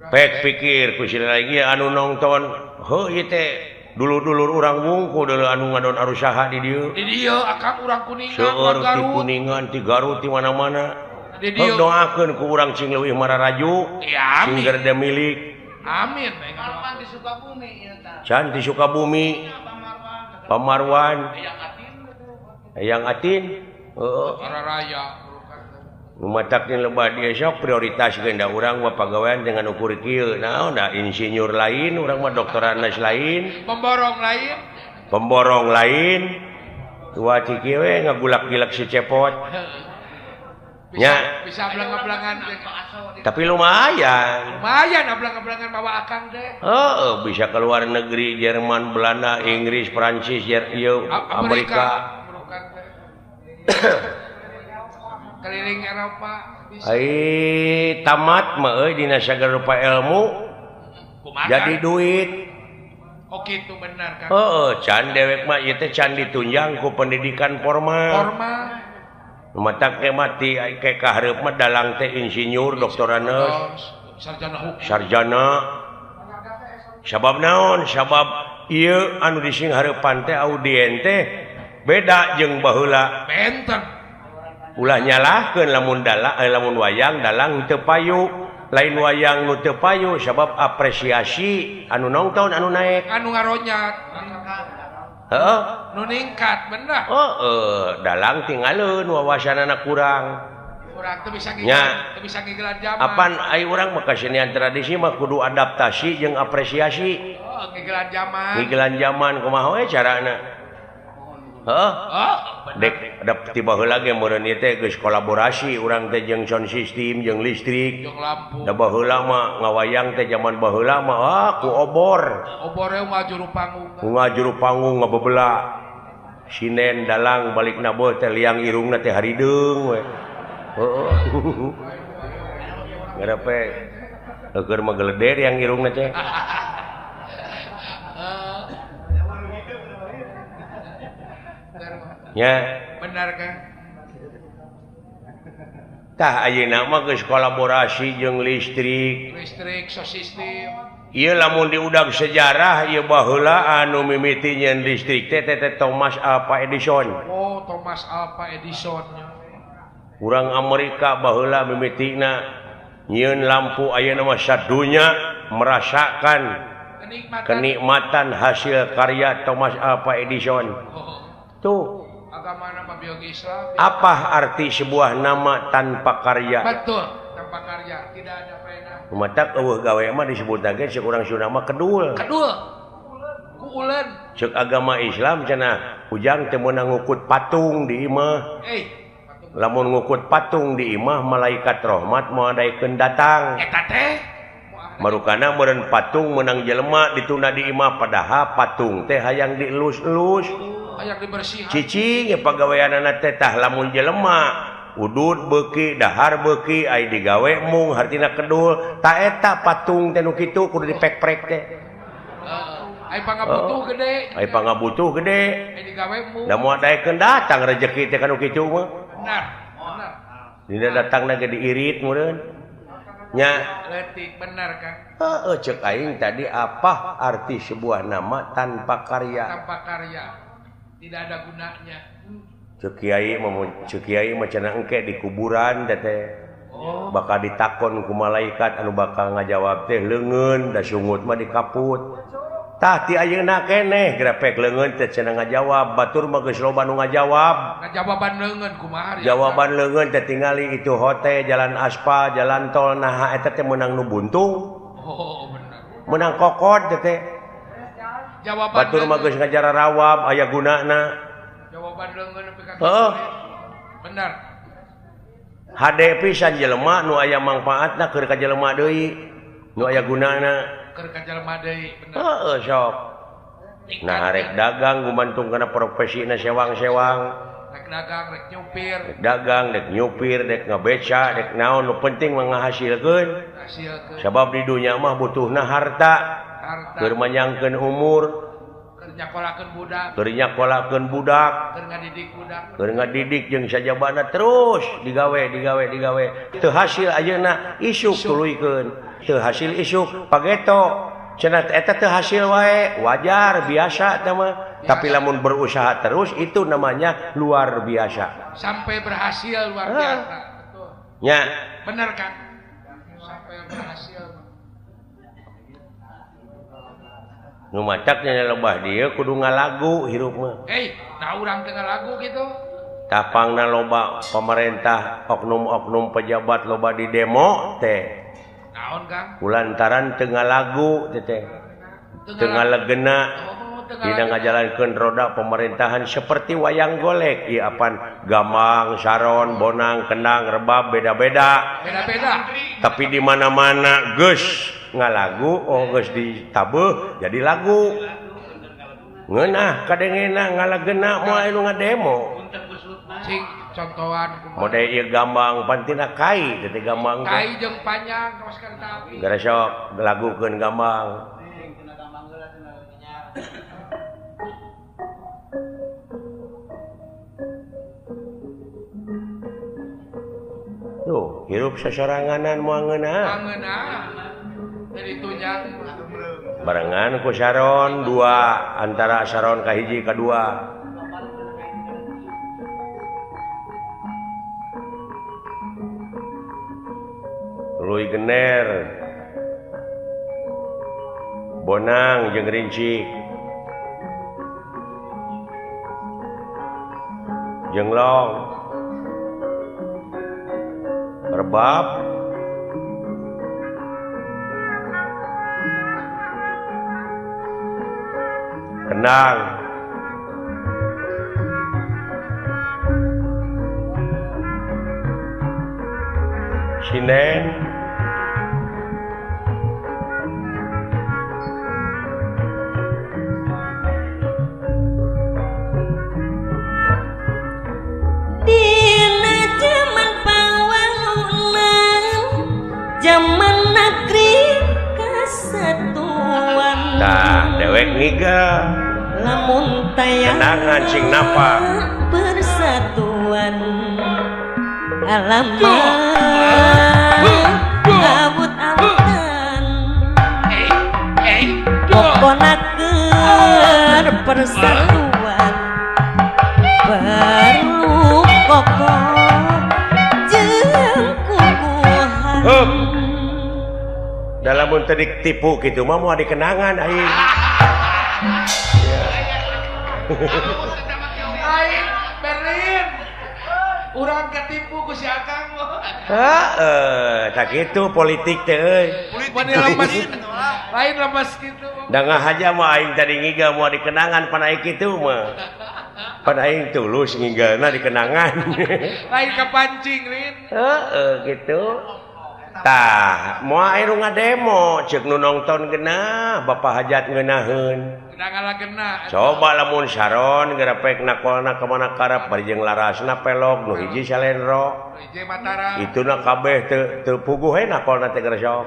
[SPEAKER 1] Pek pikir ku si lagi anu nonton heuh ieu teh dulur-dulur urang wungku dulu anu ngadon arusaha di dieu.
[SPEAKER 4] Di dieu akang urang Kuningan,
[SPEAKER 1] seueur ti
[SPEAKER 4] Garut.
[SPEAKER 1] Kuningan, ti Garut, ti mana-mana.
[SPEAKER 4] Di dieu
[SPEAKER 1] doakeun ku urang cing leuwih mararaju,
[SPEAKER 4] ya,
[SPEAKER 1] cing gerde milik.
[SPEAKER 4] Amin.
[SPEAKER 6] Marwan di Sukabumi ieu tah.
[SPEAKER 1] Can di Sukabumi. Pamarwan. Eyang Atin. Heeh.
[SPEAKER 4] Raya.
[SPEAKER 1] Nu matak lebah dia sok prioritas genda urang mah pagawean dengan ukur kieu. Naon da insinyur lain, urang mah doktoranes lain,
[SPEAKER 4] pemborong lain.
[SPEAKER 1] Pemborong lain. Tua ciki we ngagulak-gilak si cepot.
[SPEAKER 4] Bisa, bisa ablang-ablangan.
[SPEAKER 1] Tapi lumayan.
[SPEAKER 4] Lumayan ablang-ablangan bawa akang deh.
[SPEAKER 1] Heeh, bisa keluar negeri Jerman, Belanda, Inggris, Prancis, Amerika.
[SPEAKER 4] Keliling Eropa bisa.
[SPEAKER 1] Ai tamat mah euy dina sagala rupa ilmu.
[SPEAKER 4] Kumaha?
[SPEAKER 1] Jadi duit.
[SPEAKER 4] Oh kitu benar kan.
[SPEAKER 1] Heeh, can dewek mah ieu teh can ditunjang ku pendidikan formal.
[SPEAKER 4] Formal.
[SPEAKER 1] Matak teh mati ke kahareup mah dalang teh insinyur, doktoranes,
[SPEAKER 4] sarjana hukum.
[SPEAKER 1] Sarjana. Sabab naon? Sabab ieu anu dising hareupan teh audien teh beda jeung baheula.
[SPEAKER 4] Benten.
[SPEAKER 1] Ulah nyalahkeun lamun dalang lamun wayang dalang teu payu, lain wayang nu teu payu sabab apresiasi anu nongton anu naek,
[SPEAKER 4] anu ngaronyat.
[SPEAKER 1] Heeh,
[SPEAKER 4] nu ningkat bener.
[SPEAKER 1] Heeh, dalang tinggalin wawasanana kurang.
[SPEAKER 4] Kurang teu bisa ngigelan, teu bisa ngigelan zaman.
[SPEAKER 1] Apan ai urang mah kasenian tradisi mah kudu adaptasi jeung apresiasi.
[SPEAKER 4] Oh, ngigelan zaman.
[SPEAKER 1] Ngigelan zaman kumaha we carana? Heeh. Dek tiba heula ge meureun ieu teh geus kolaborasi urang teh jeung sound system jeung listrik.
[SPEAKER 4] Jeung lampu.
[SPEAKER 1] Da baheula mah ngawayang teh zaman baheula mah ah ku obor.
[SPEAKER 4] Obor we ngajuru panggung.
[SPEAKER 1] Ngajuru panggung ngabebela. Sinen dalang balik naboh teh liang irungna teh harideung we. Heeh. Ngarepe keur mah geleder yang irungna teh. Ya.
[SPEAKER 4] Benar kan?
[SPEAKER 1] Tah ayeuna mah geus kolaborasi jeung listrik.
[SPEAKER 4] Listrik, sound system.
[SPEAKER 1] Ieu lamun diudag sejarah ieu baheula anu mimiti nyeun listrik teh teh Thomas Alva Edison.
[SPEAKER 4] Oh, Thomas Alva Edison.
[SPEAKER 1] Urang Amerika baheula mimitina nyieun lampu ayeuna mah sadunya merasakan kenikmatan hasil karya Thomas Alva Edison.
[SPEAKER 4] Oh.
[SPEAKER 1] Tuh.
[SPEAKER 4] Agama nama biologi Islam.
[SPEAKER 1] Apa arti sebuah nama tanpa karya?
[SPEAKER 4] Betul, tanpa karya tidak ada faedah.
[SPEAKER 1] Matak eueuh gawe mah disebut lagi cek urang Sunda mah kedul.
[SPEAKER 4] Kedul. Kuuleun.
[SPEAKER 1] Cek agama Islam cenah ujang teu meunang ngukut patung di imah. Lamun ngukut patung di imah malaikat rahmat moal daekeun datang.
[SPEAKER 4] Eta teh
[SPEAKER 1] marukana meureun patung meunang jelema ditunda di imah padahal patung teh hayang dielus-elus.
[SPEAKER 4] Hayang dibersihan.
[SPEAKER 1] Cicing ya pagaweanana teh tah lamun jelema udud beuki dahar beuki ai digawe mung hartina kedul ta eta patung teh nu kitu kudu dipek-prek teh.
[SPEAKER 4] Heeh. Ai pangabutuh gede.
[SPEAKER 1] Ai pangabutuh gede.
[SPEAKER 4] Ai digawe mung.
[SPEAKER 1] Da moal daekeun datang rejeki teh kanu kitu mah.
[SPEAKER 4] Benar. Benar.
[SPEAKER 1] Dina datangna ge diirit meureun. Nya
[SPEAKER 4] leutik benar Kang.
[SPEAKER 1] Heeh cek aing tadi apa arti sebuah nama tanpa karya?
[SPEAKER 4] Tanpa karya. Tidak ada gunanya.
[SPEAKER 1] Cek kiai mah cenah engke di kuburan teh.
[SPEAKER 4] Oh.
[SPEAKER 1] Bakal ditakon ku malaikat anu bakal ngajawab teh leungeun da sungut mah dikaput. Tah ti ayeuna keneh grepek leungeun teh cenah ngajawab, batur mah geus loba nu ngajawab.
[SPEAKER 4] Ngajawaban leungeun kumaha?
[SPEAKER 1] Jawaban leungeun teh tingali itu hotel, jalan aspal, jalan tol naha eta teh meunang nu buntung.
[SPEAKER 4] Oh, bener.
[SPEAKER 1] Meunang kokod teh teh.
[SPEAKER 4] Jawaban
[SPEAKER 1] batur mah geus ngajar rawab aya gunana.
[SPEAKER 4] Jawaban leungeun nepi ka
[SPEAKER 1] heeh.
[SPEAKER 4] Bener.
[SPEAKER 1] Hade pisan jelema nu aya mangpaatna keur ka jelema deui. Nu aya gunana
[SPEAKER 4] keur ka jelema deui bener.
[SPEAKER 1] Heeh sok. Nah rek dagang gumantung kana profesina sewang-sewang.
[SPEAKER 4] Rek dagang rek nyupir.
[SPEAKER 1] Rek dagang rek nyupir rek ngabeca rek naon nu penting mah ngahasilkeun.
[SPEAKER 4] Hasilkeun.
[SPEAKER 1] Sabab di dunya mah butuhna harta. Keur manyangkeun umur,
[SPEAKER 4] keur nyakolakeun budak,
[SPEAKER 1] keur nyakolakeun budak,
[SPEAKER 4] keur ngadidik budak,
[SPEAKER 1] keur ngadidik jeung sajabana terus digawe digawe digawe. Teu hasil ayeuna isuk tuluykeun, teu hasil isuk pageto. Cenah eta teu hasil wae, wajar biasa teh mah. Tapi lamun berusaha terus itu namanya luar biasa.
[SPEAKER 4] Sampai berhasil luar biasa. Betul.
[SPEAKER 1] Nya.
[SPEAKER 4] Bener kan? Sampai berhasil.
[SPEAKER 1] Nu mataknya lebah dia kudu ngalagu hirup mah.
[SPEAKER 4] Nah urang teu ngalagu gitu.
[SPEAKER 1] Tapangna loba pemerintah oknum-oknum pejabat loba di demo teh.
[SPEAKER 4] Naon Kang?
[SPEAKER 1] Kulantaran teu ngalagu teh teh. Teu ngalegena dina ngajalankeun roda pemerintahan seperti wayang golek ieu apan gambang, saron, bonang, kendang, rebab beda-beda.
[SPEAKER 4] Beda-beda.
[SPEAKER 1] Tapi di mana-mana geus ngalagu, oh geus ditabeuh jadi lagu. Ngeunah kadengena ngalagena moal anu ngademo.
[SPEAKER 4] Cing contohan
[SPEAKER 1] mode ieu gambang pantina kai teh gambang
[SPEAKER 4] kai jeung panjang kawas kareta api.
[SPEAKER 1] Gara sok lagukeun gambang. Tuh, hirup sasoranganan moal ngeunah.
[SPEAKER 4] Ngeunah. Jadi tunjang
[SPEAKER 1] barengan ku saron dua antara saron ka hiji ka dua. Tuluy gener bonang jeung rincik jenglong rebab kendang sinden
[SPEAKER 5] dina jaman pawalunan jaman negeri kesatuan.
[SPEAKER 1] Tah dewek niga
[SPEAKER 5] lamun tayang
[SPEAKER 1] kenangan sing napa
[SPEAKER 5] persatuan alamat abut-abutan pokona keur persatuan baru kokoh jeung kukuhan.
[SPEAKER 1] Dalam mun teu ditipu kitu mah moal dikenangan aing.
[SPEAKER 4] Aing Berlin. Urang ketipu ku si Akang mah.
[SPEAKER 1] Heeh, tak kitu politik teh euy.
[SPEAKER 4] Politik lain lemes kitu.
[SPEAKER 1] Da ngahaja mah aing tadi ngiga moal dikenangan pan aing kitu mah. Pan aing tulus ngigalna dikenangan.
[SPEAKER 4] Lain kepancing Lin.
[SPEAKER 1] Heeh kitu. Tah, moal aya nu ngademo ceuk nu nongton geunah Bapak Hajat ngeunaheun. Coba lamun saron gerepek nakolna ka mana karep bari jeung larasna pelog nu hiji salendro. Ituna kabeh teu teu puguh we nakolna teh geus sok.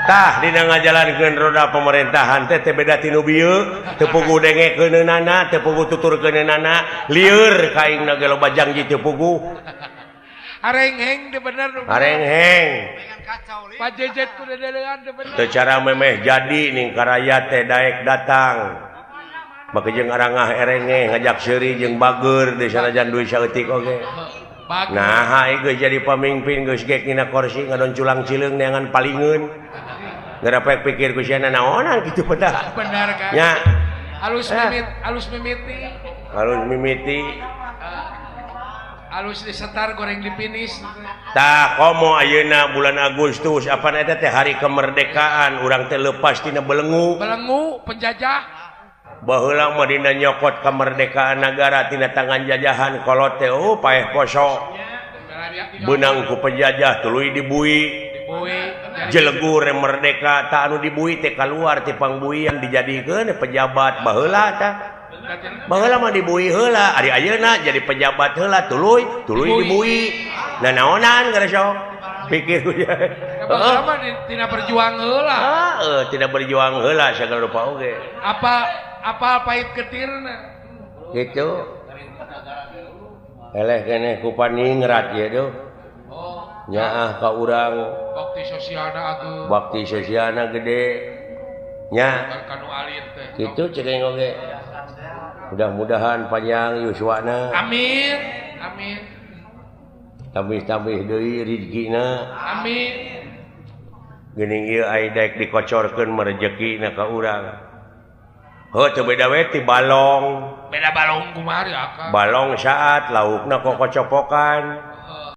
[SPEAKER 1] Tah dina ngajalankeun roda pemerintahan teh teu beda ti nu bieu, teu puguh dengekeunana, teu puguh tuturkeunana, lieur ka aingna ge loba janji teu puguh.
[SPEAKER 4] Arengheng teu bener.
[SPEAKER 1] Arengheng.
[SPEAKER 4] Pajejet ku dedelean teu bener.
[SPEAKER 1] Teu cara memeh jadi ning karayat teh daek datang. Make jeung arangah erengeh ngajak seuri jeung bager di sanajan duit saeutik oge. Nah, geus jadi pamimpin geus gek dina kursi ngadon culang cileung neangan palingeun. Ngarepek pikir ku sia naonan kitu bener.
[SPEAKER 4] Bener kan?
[SPEAKER 1] Nya.
[SPEAKER 4] Alus mimit, alus mimiti.
[SPEAKER 1] Alus mimiti.
[SPEAKER 4] Alus disetar goreng dipinis.
[SPEAKER 1] Tah komo ayeuna bulan Agustus apan eta teh hari kemerdekaan urang teh leupas tina belengu.
[SPEAKER 4] Belengu penjajah.
[SPEAKER 1] Baheula mah dina nyokot kemerdekaan nagara tina tangan jajahan kolot teh oh paeh poso. Beunang ku penjajah tuluy dibui. Jelegur merdeka tak anu dibui teh kaluar ti pangbuian dijadikeun pejabat baheula tah. Baheula mah dibui heula, ari ayeuna jadi pejabat heula tuluy tuluy dibui. Nah naonan geus sok pikir ya.
[SPEAKER 4] Baheula mah tina berjuang heula.
[SPEAKER 1] Heeh, tina berjuang heula sagala rupa oge.
[SPEAKER 4] Apa apa pahit ketirna
[SPEAKER 1] gitu. Eleh keneh ku paningrat ieu duh.
[SPEAKER 4] Oh.
[SPEAKER 1] Nyaah ka urang.
[SPEAKER 4] Bakti sosialna ageung.
[SPEAKER 1] Bakti sosialna gede. Nya.
[SPEAKER 4] Kanu alit teh.
[SPEAKER 1] Kitu cek aing oge. Mudah-mudahan panjang yuswana.
[SPEAKER 4] Amin. Amin.
[SPEAKER 1] Tambih-tambih deui rezekina.
[SPEAKER 4] Amin.
[SPEAKER 1] Geuning ieu ai daek dikocorkeun mah rejekina ka urang. Heuh teu beda we ti balong.
[SPEAKER 4] Beda balong kumaha akang.
[SPEAKER 1] Balong saat laukna kokocopokan.